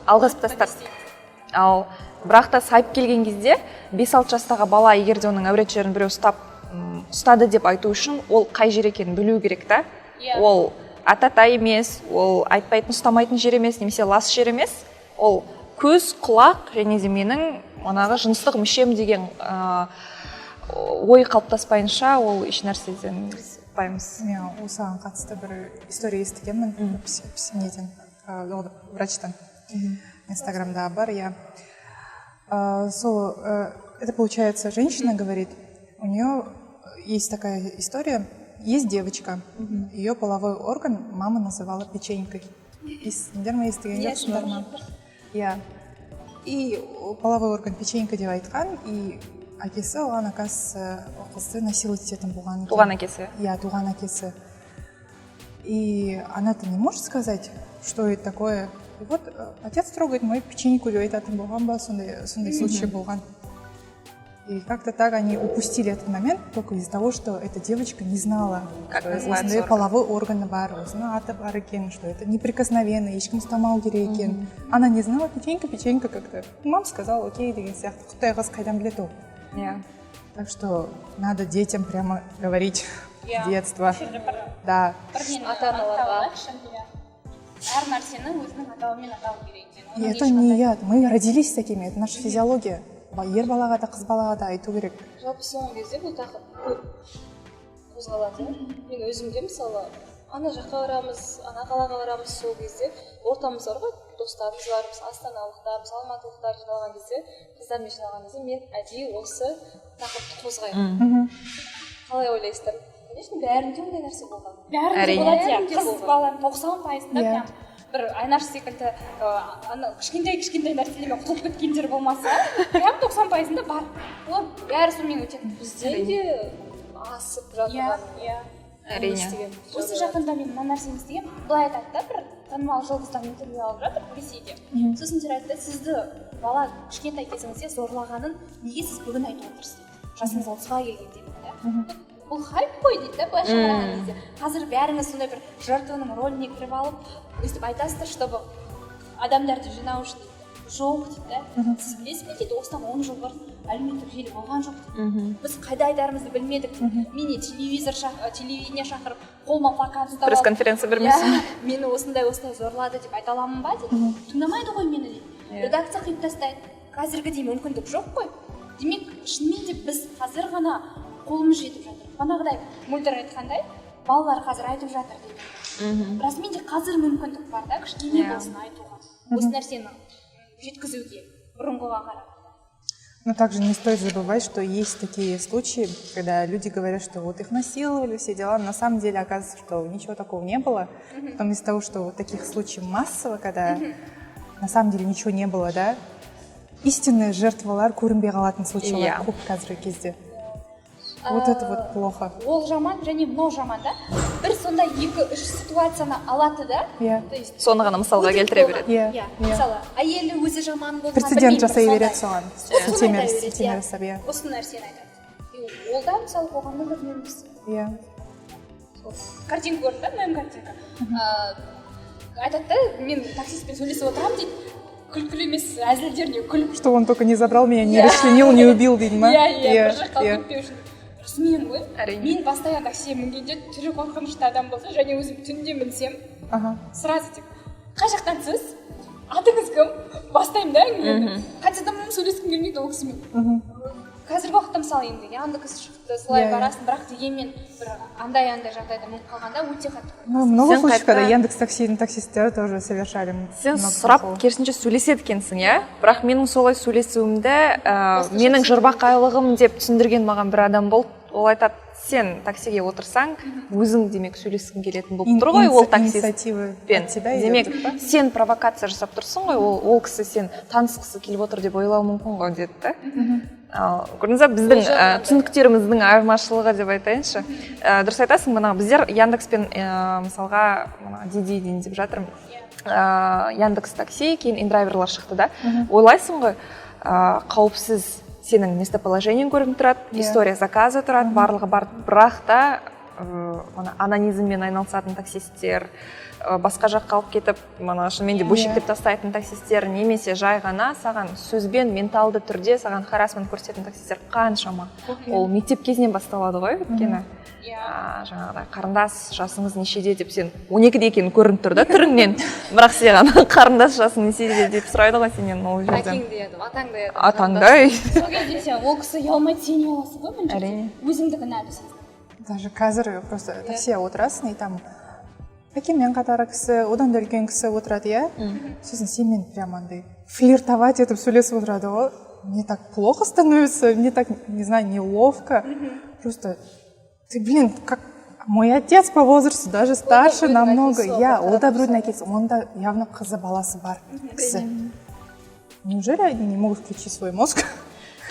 алғызып тастады. Ал бірақ та сайып келген кезде 5-6 жастағы бала, егер де оның әурет жерін біреу ұстап, ұстады деп айту үшін, ол қай жер екенін білу керек та. Ол Атата емес, ол айтпайтын, ұстамайтын жер емес немесе лас жер емес, ол көз, құлақ және де менің манағы жыныстық мүшем деген ой қалыптаспайынша, ол еш нәрседен біз ұтпаймыз. Мен осыған қатысты бір история естігенмін неден, ол врачтан, инстаграмда бар, иә. Сол, это получается, женщина говорит, у нее есть такая история, есть девочка, ее половой орган мама называла печенькой. Естідіңдер ме, естіген жоқсыңдар ма? Иә, и половой орган печенька деп айтқан, и әкесі оған, оказывается, ол қызды насиловать ететін болған екен. Туған әкесі? Иә, туған әкесі. И она-то не может сказать, что это такое. И вот отец трогает мою печеньку деп айтатын болған ба, сондай случай болған. И как-то так они упустили этот момент только из-за того, что эта девочка не знала, как что называется осындай орган. Половой органы бар, осының аты бар екен, что это неприкосновенно, ешкім ұстамау керек екен. Она не знала, печенька, печенька как-то. Мама сказала, окей деген сияқты. Құттай қыз қайдан біледі ол? Иә. Так что надо детям прямо говорить Иә. с детства. Осы жерде бір Да. бір нені Ата-аналарға. анықтап алайықшы, иә. Әр нәрсені өзінің атауымен атау керек екен. И Оның это ешқандай- не я. Мы родились такими, это наша физиология. Ер балаға да, қыз балаға да айту керек. Жалпы, соңғы кезде бұл тақырып көп қозғалады, иә. Мен өзім де, мысалы, ана жаққа барамыз, ана қалаға барамыз, сол кезде ортамыз бар ғой, достарымыз бар, мысалы, астаналықтар, мысалы, алматылықтар жиналған кезде, қыздармен жиналған кезде мен әдейі осы тақырыпты қозғаймын. Қалай ойлайсыздар? Конечно, бәрінде ондай нәрсе болған. Бәрінде Әрине. болады, иә. Бәрінде Қыз болған. баланың 90%-ында Иә. прям бір Айнаш секілді ана кішкентай кішкентай нәрселермен құтылып кеткендер болмаса, прям 90%-ында бар. Ол бәрі сонымен өтеді, бізден де асып Иә, жатырған. иә. Әрине. Осы жақында мен мына нәрсені естігемін. Былай айтады да, бір танымал жұлдыздан интервью алып жатыр Ресейде. Сосын айтады: «Сізді бала кішкентай кезіңізде зорлағанын неге сіз бүгін айтып отырсыз?» – дейді, «жасыңыз 30-ға келгенде», – дейді да. «Бұл хайп қой», – дейді да. Былайша қараған кезде, қазір бәріңіз сондай бір жертваның рөліне кіріп алып, өйстіп айтасыздар, чтобы адамдарды жинау үшін», – дейді. «Жоқ, – дейді да, – сіз білесіз бе, – дейді, – осыдан 10 жыл бұрын әлеуметтік желі болған жоқ, – дейді. – Біз қайда айтарымызды білмедік, – дейді. – Мен не телевизор телевидение шақырып, қолыма плакат ұстап алып, Пресс-конференция бермейсің. «Иә, мені осындай осындай зорлады деп айта аламын ба?» – дейді. «Тыңдамайды ғой мені, – дейді. Иә. Редакция қиып тастайды. Қазіргідей мүмкіндік жоқ қой». Демек, шынымен де біз қазір ғана қолымыз жетіп жатыр. Бағанағыдай Мөлдір айтқандай, балалар қазір айтып жатыр дейді. Расымен де қазір мүмкіндік бар да, кішкене болсын айтуға, осы нәрсені жеткізуге бұрынғыға қарағанда. Но также не стоит забывать, что есть такие случаи, когда люди говорят, что вот их насиловали, все дела. Но на самом деле оказывается, что ничего такого не было. Потом из-за того, что вот таких случаев массово, когда на самом деле ничего не было, да, истинные жертвалар көрінбей қалатын случайлар көп қазіргі кезде. Вот это вот плохо. Ол жаман және мынау жаман да. Бір сондай екі үш ситуацияны алады да, то есть Соны ғана мысалға өтірік келтіре болған. береді. Иә, Иә, иә. мысалы, әйелі өзі жаман болған, Прецедент білмеймін, бір жасай сондай. береді соған. Соны Сілтеме айта береді, сілтеме иә. жасап, иә. Осы нәрсені айтады. И ол да, мысалы, қоғамның бір мемесі. Картинка көрдім да, мем картинка. Айтады да, мен таксистпен сөйлесіп отырамын дейді, күлкілі емес әзілдеріне күліп. Что он только не забрал меня, не расчленил, не убил дейді ма? Иә, бір жаққа алып кетпеу үшін. Расымен ғой. Әрине. Мен постоянно таксиге мінгенде, түрі қорқынышты адам болса және өзім түнде мінсем, сразу тип «Қай жақтансыз, атыңыз кім?» бастаймын да әңгімені. Қайтадан сөйлескім келмейді ол кісімен. Қазіргі уақытта, мысалы, енді Яндекс шықты, солай Иә, иә. барасың, бірақ дегенмен бір андай андай жағдайда мініп қалғанда өте қатты. Ну, много Сен случаев, когда қайта- Яндекс таксидің таксисттері тоже совершали Сен много сұрап, плохого. керісінше сөйлеседі екенсің, иә. Бірақ менің солай сөйлесуімді менің жырбақайлығым деп түсіндірген маған бір адам болды. Ол айтады: «Сен таксиге отырсаң, өзің, демек, сөйлескің келетін болып тұр ғой ол Инициатива таксистпен. от тебя идет Демек, деп па? сен провокация жасап тұрсың ғой, ол кісі сен танысқысы келіп отыр деп ойлауы мүмкін ғой», – деді да. Ал көрдіңіз ба, біздің түсініктеріміздің айырмашылығы деп айтайыншы. Дұрыс айтасың, мына біздер Яндекспен, мысалға, мына Диди дейін деп жатырмын, Яндекс Такси, кейін индрайверлар шықты да. Ойлайсың ғой, қауіпсіз, сенің местоположениең көрініп тұрады, Иә. история заказа тұрады, барлығы бар, бірақ та мына онанизммен айналысатын таксисттер, басқа жаққа алып кетіп, мына шынымен де бөлшектеп тастайтын таксисттер немесе жай ғана саған сөзбен, менталды түрде саған харасмент көрсететін таксисттер қаншама. Ол мектеп кезінен басталады ғой, өйткені жаңағыдай «қарындас, жасыңыз нешеде?» деп, сен 12-де екенің көрініп тұр да түріңнен, бірақ саған «Қарындас, жасың нешеде?» деп сұрайды ғой сенен ол жерде. Әкеңдей адам, атаңдай адам. Атаңдай. Сол кезде сен, ол кісі ұялмайды, сен ұяласың ғой мына жерде. Әрине. Өзіңді кінәлі сезінесің. Даже қазір просто таксиге отырасың, и там әкеммен қатар кісі, одан да үлкен кісі отырады, иә. Сосын сенімен прям андай флиртовать етіп сөйлесіп отырады ғой. Мне так плохо становится, мне так, не знаю, неловко. Просто ты, блин, как мой отец по возрасту, даже старше біреудің намного. әкесі ол, Иә, ол да қарап біреудің әкесі. Оның да явно қызы, баласы бар кісі. Неужели они не могут включить свой мозг?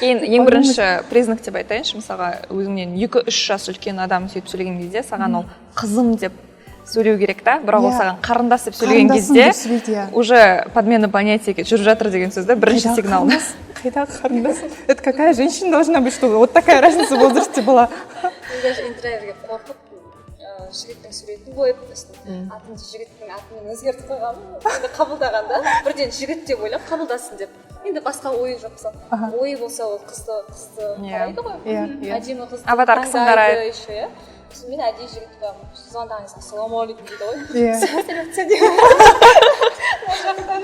Кейін ең бірінші признак деп айтайыншы: мысалға, өзіңнен 2-3 жас үлкен адам сөйтіп сөйлеген кезде, саған ол «қызым» деп сөйлеу керек та, бірақ ол саған «қарындас» деп сөйлеген «Қарындасым» кезде деп сөйлейді, иә. уже подмена понятийге жүріп жатыр деген сөз да, бірінші Қайдағы сигнал. қарындас? Қайдағы қарындас? Это какая женщина должна быть, чтобы вот такая разница в возрасте была? Мен даже индрайверге қорқып, жігіттің суретін қойып, сосын атын жігіттің атымен өзгертіп қойғанмын. Енді қабылдағанда бірден жігіт деп ойлап қабылдасын деп. Енді басқа ойы жоқ, мысалы, ойы болса, ол қызды қарайды ғой. Иә, иә. Әдемі қызды Аватаркасын таңдайды қарайды. еще, иә. Сосын мен әдейі жігіт қоямын. Звондаған кезде «Ассалаумағалейкум» дейді ғой. «Сәлеметсіз» деп ол жақтан.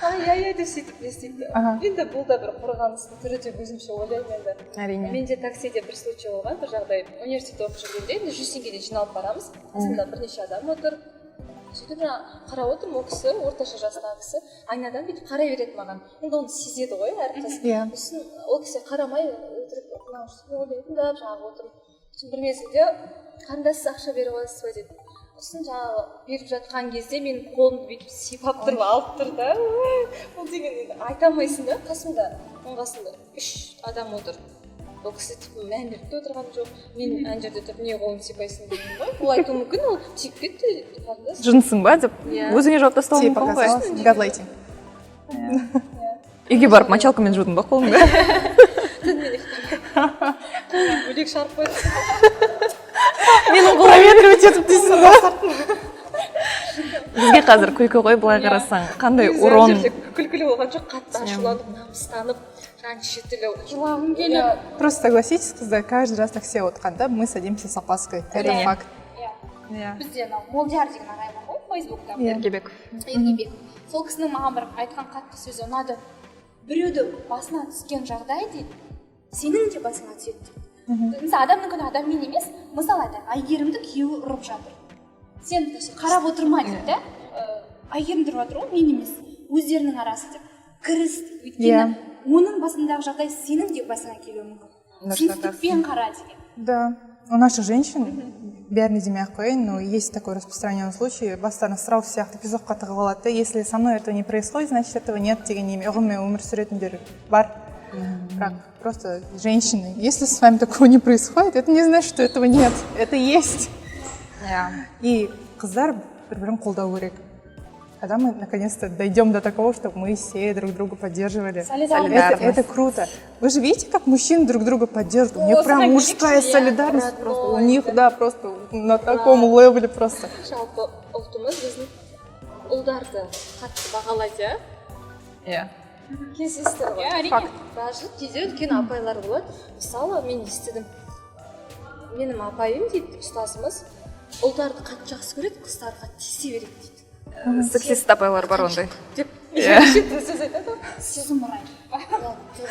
«Ай, иә, иә» деп сөйтіп не істейді. Енді бұл да бір қорғаныстың түрі деп өзімше ойлаймын енді. Әрине. Менде таксиде бір случай болған, бір жағдай. Университетте оқып жүргенде, енді 100 теңгеден жиналып барамыз, қасымда бірнеше адам отыр. Сөйтіп жаңағы қарап отырмын, ол кісі орташа жастағы кісі, айнадан бүйтіп қарай береді маған. Енді оны сезеді ғой әр қыз. Сосын ол кісі қарамай отырып, мынау ойлаймын, тыңдап жаңағы отырмын. Сосын бір мезгілде «Қарындас, сіз ақша бере аласыз ба?» деді. Сосын жаңағы беріп жатқан кезде менің қолымды бүйтіп сипап тұрып алып тұр да. Ой, бұл деген енді айта алмайсың да. Қасымда, оның қасында үш адам отыр. Ол кісі типа мән беріп те отырған жоқ. Мен ана жерде тұрып, «Не, қолымды сипайсың?» деген ғой. Ол айтуы мүмкін, ол тиіп кетті, қарындас. Жынсың ба деп Иә. өзіңе жауап тастауы Типа мүмкін ғой. показалось. Газлайтинг. Үйге барып мочалкамен жудың ба қолыңды? Түнімен ұйықтамай, қолымды бөлек шығарып қойды. Менің қолым Проветривать етіп дейсің ба? Бізге қазір күлкі ғой, былай қарасаң, қандай урон. Жерде күлкілі болған жоқ, қатты ашуланып, намыстанып, жаңағы неше түрлі Жылағым келіп. Просто согласитесь, қыздар, каждый раз такси отқанда мы садимся с опаской. Это Әрине. факт. Иә. Бізде анау Молдияр деген ағай бар ғой фейсбукта. Иә. Еркебеков. Еркебеков. Сол кісінің маған бір айтқан қатты сөзі ұнады: «Біреуді басына түскен жағдай, – дейді, – сенің де басыңа түседі», – дейді. Мысалы, адамның күні адаммен емес. Мысалы айтайық, Әйгерімді күйеуі ұрып жатыр, сен қарап отырма дейді да. Әйгерімді ұрып жатыр ғой, мен емес, өздерінің арасы деп кіріс дейді. Өйткені оның басындағы жағдай сенің де басыңа келуі мүмкін. Дұрыс. Түсіністікпен қара деген. Да. У наших женщин, бәріне демей ақ қояйын, но есть такой распространенный случай, бастарына страус сияқты песокқа тығып алады да, «если со мной этого не происходит, значит, этого нет» деген неме ұғыммен өмір сүретіндер бар. Бірақ просто, женщины, если с вами такого не происходит, это не значит, что этого нет. Это есть. И қыздар бір бірін қолдау керек. Когда мы наконец-то дойдем до такого, чтобы мы все друг друга поддерживали? Солидарность. Это круто. Вы же видите, как мужчины друг друга поддерживают? У них прям мужская солидарность просто. У них, да, просто на таком левеле просто. Жалпы ұлтымыз біздің ұлдарды қатты бағалайды, иә. Келісесіздер ғой? Иә, әрине. Даже кейде үлкен апайлар болады. Мысалы, мен естідім, менің апайым дейді, ұстазымыз ұлдарды қатты жақсы көреді, қыздарға тиісе береді дейді. Сексист апайлар бар ондай. Деп неше түрлі сөз айтады ғой. Сұмырай.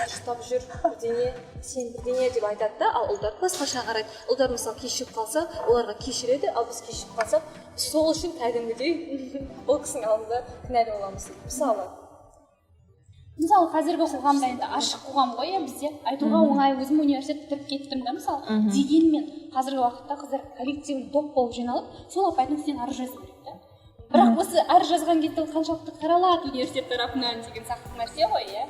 Ұстап жүр бірдеңе, сен бірдеңе деп айтады да. Ал ұлдар басқаша қарайды. Ұлдар, мысалы, кешігіп қалса, оларға кешіреді, ал біз кешігіп қалсақ, сол үшін кәдімгідей ол кісінің алдында кінәлі боламыз дейді, мысалы. Мысалы, қазіргі қоғамда енді ашық қоғам ғой, иә, бізде айтуға оңай, өзім университет бітіріп кеттім да, мысалы. Дегенмен қазіргі уақытта қыздар коллективный топ болып жиналып, сол апайдың үстінен арыз жазу керек та. Бірақ осы арыз жазған кезде ол қаншалықты қаралады университет тарапынан деген сияқты нәрсе ғой, иә.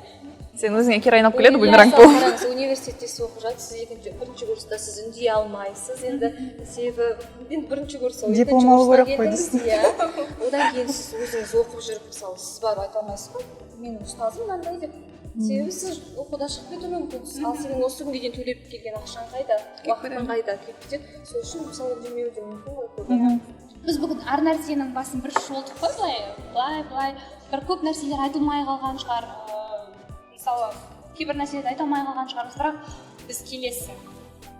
Сен өзіңе кері айналып келеді, Иә, бумеранг мысалы, болып. қараңыз, университетте сіз оқып жатырсыз, екінші, бірінші курста сіз үндей алмайсыз енді, себебі енді бірінші курс ол, екінші Диплом алу курсқа керек қой келдіңіз, дейсің. Иә, одан кейін сіз өзіңіз оқып жүріп, мысалы, сіз барып айта алмайсыз ғой, менің ұстазым мынандай деп. Себебі сіз оқудан шығып кетуі мүмкінсіз, ал сенің осы күнге дейін төлеп келген ақшаң қайда, уақытың қайда кетіп кетеді. Сол үшін, мысалы, үндемеуі де мүмкін ғой көбі. Біз бүгін әр нәрсенің басын бір шолдық қой, былай, былай, былай, бір көп нәрселер айтылмай қалған шығар, мысалы, кейбір нәрселерді айта алмай қалған шығармыз, бірақ біз келесі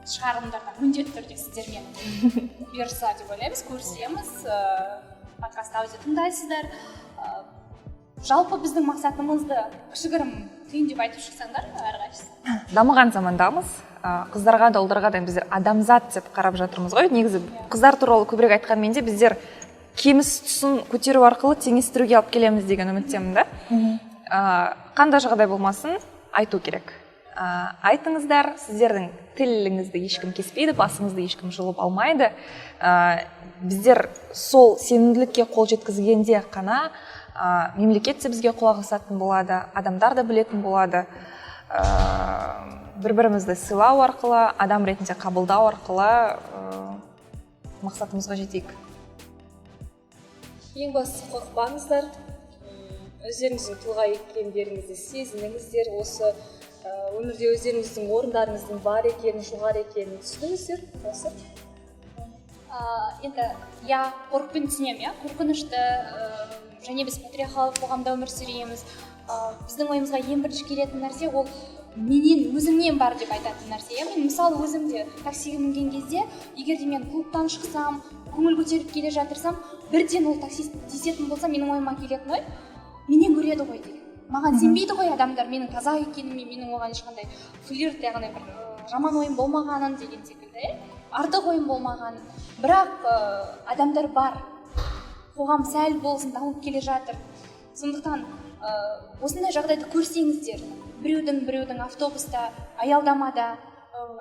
шығарылымдарда міндетті түрде сіздермен, бұйырса деп ойлаймыз, көрісеміз. Подкаст аудио тыңдайсыздар. Жалпы біздің мақсатымызды кішігірім түйіндеп айтып шықсаңдар әрқайсысы. Дамыған замандамыз. Қыздарға да, ұлдарға да біздер адамзат деп қарап жатырмыз ғой. Негізі қыздар туралы көбірек айтқанмен де, біздер кеміс тұсын көтеру арқылы теңестіруге алып келеміз деген үміттемін да. Қандай жағдай болмасын, айту керек. Айтыңыздар, сіздердің тіліңізді ешкім кеспейді, басыңызды ешкім жұлып алмайды. Біздер сол сенімділікке қол жеткізгенде қана мемлекет те бізге құлақ асатын болады, адамдар да білетін болады. Бір бірімізді сыйлау арқылы, адам ретінде қабылдау арқылы мақсатымызға жетейік. Ең бастысы, қорықпаңыздар. Өздеріңіздің тұлға екендеріңізді сезініңіздер. Осы өмірде өздеріңіздің орындарыңыздың бар екенін, жоғары екенін түсініңіздер. Осы. Енді иә, қорықпен түсінемін, иә, қорқынышты. Және біз патриархалдық қоғамда өмір сүреміз. Біздің ойымызға ең бірінші келетін нәрсе ол менен, өзімнен бар деп айтатын нәрсе, иә. Мен, мысалы, өзім де таксиге мінген кезде, егер де мен клубтан шықсам, көңіл көтеріп келе жатырсам, бірден ол таксист тиісетін болса, менің ойыма келетін ой: менен көреді ғой деген, маған сенбейді ғой адамдар, менің таза екеніме, менің оған ешқандай флирт, яғни бір жаман ойым болмағанын деген секілді, иә, артық ойым болмағанын. Бірақ адамдар бар, қоғам сәл болсын дамып келе жатыр. Сондықтан осындай жағдайды көрсеңіздер, біреудің автобуста, аялдамада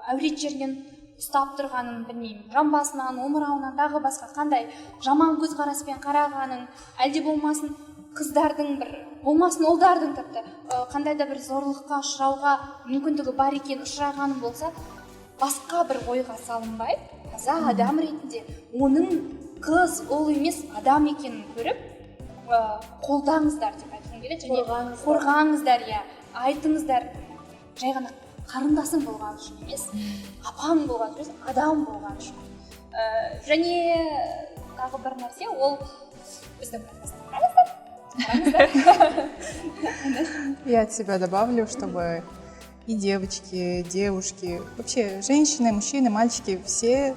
әурет жерінен ұстап тұрғанын, білмеймін, жамбасынан, омырауынан, тағы басқа қандай жаман көзқараспен қарағанын, әлде болмасын қыздардың бір болмасын, ұлдардың тіпті қандай да бір зорлыққа ұшырауға мүмкіндігі бар екен, ұшырағаны болса, басқа бір ойға салынбай, таза адам ретінде, оның қыз, ұл емес, адам екенін көріп, қолдаңыздар деп айтқым келеді және Қорғаңыздар. Қорғаңыздар, иә, айтыңыздар. Жай ғана қарындасың болған үшін емес, апаң болған үшін емес, адам болған үшін. Және тағы бір нәрсе, ол біздің подкастты қараңыздар, қараңыздар. Я от себя добавлю, чтобы и девочки, девушки, вообще женщины, мужчины, мальчики, все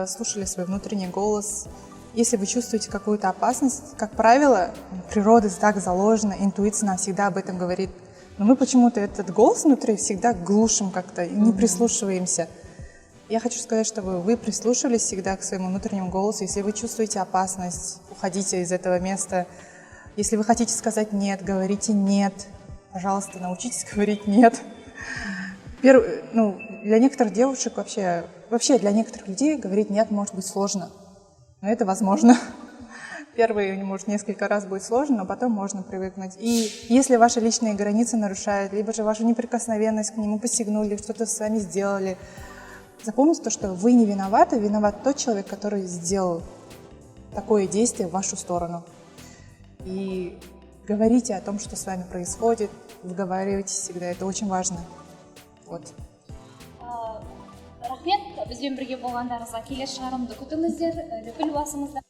слушали свой внутренний голос. Если вы чувствуете какую-то опасность, как правило, природа так заложена, интуиция нам всегда об этом говорит. Но мы почему-то этот голос внутри всегда глушим как-то и не прислушиваемся. Я хочу сказать, чтобы вы прислушивались всегда к своему внутреннему голосу. Если вы чувствуете опасность, уходите из этого места. Если вы хотите сказать «нет», говорите «нет». Пожалуйста, научитесь говорить «нет». Ну, для некоторых девушек вообще, вообще для некоторых людей говорить «нет» может быть сложно. Но это возможно. Первые, может, несколько раз будет сложно, но потом можно привыкнуть. И если ваши личные границы нарушают, либо же вашу неприкосновенность, к нему посягнули, что-то с вами сделали, запомните то, что вы не виноваты, виноват тот человек, который сделал такое действие в вашу сторону. И говорите о том, что с вами происходит, выговаривайтесь всегда, это очень важно. Вот. Рахмет бізбен бірге болғандарыңызға. Келесі шығарылымды күтіңіздер, лүпіл басыңыздар.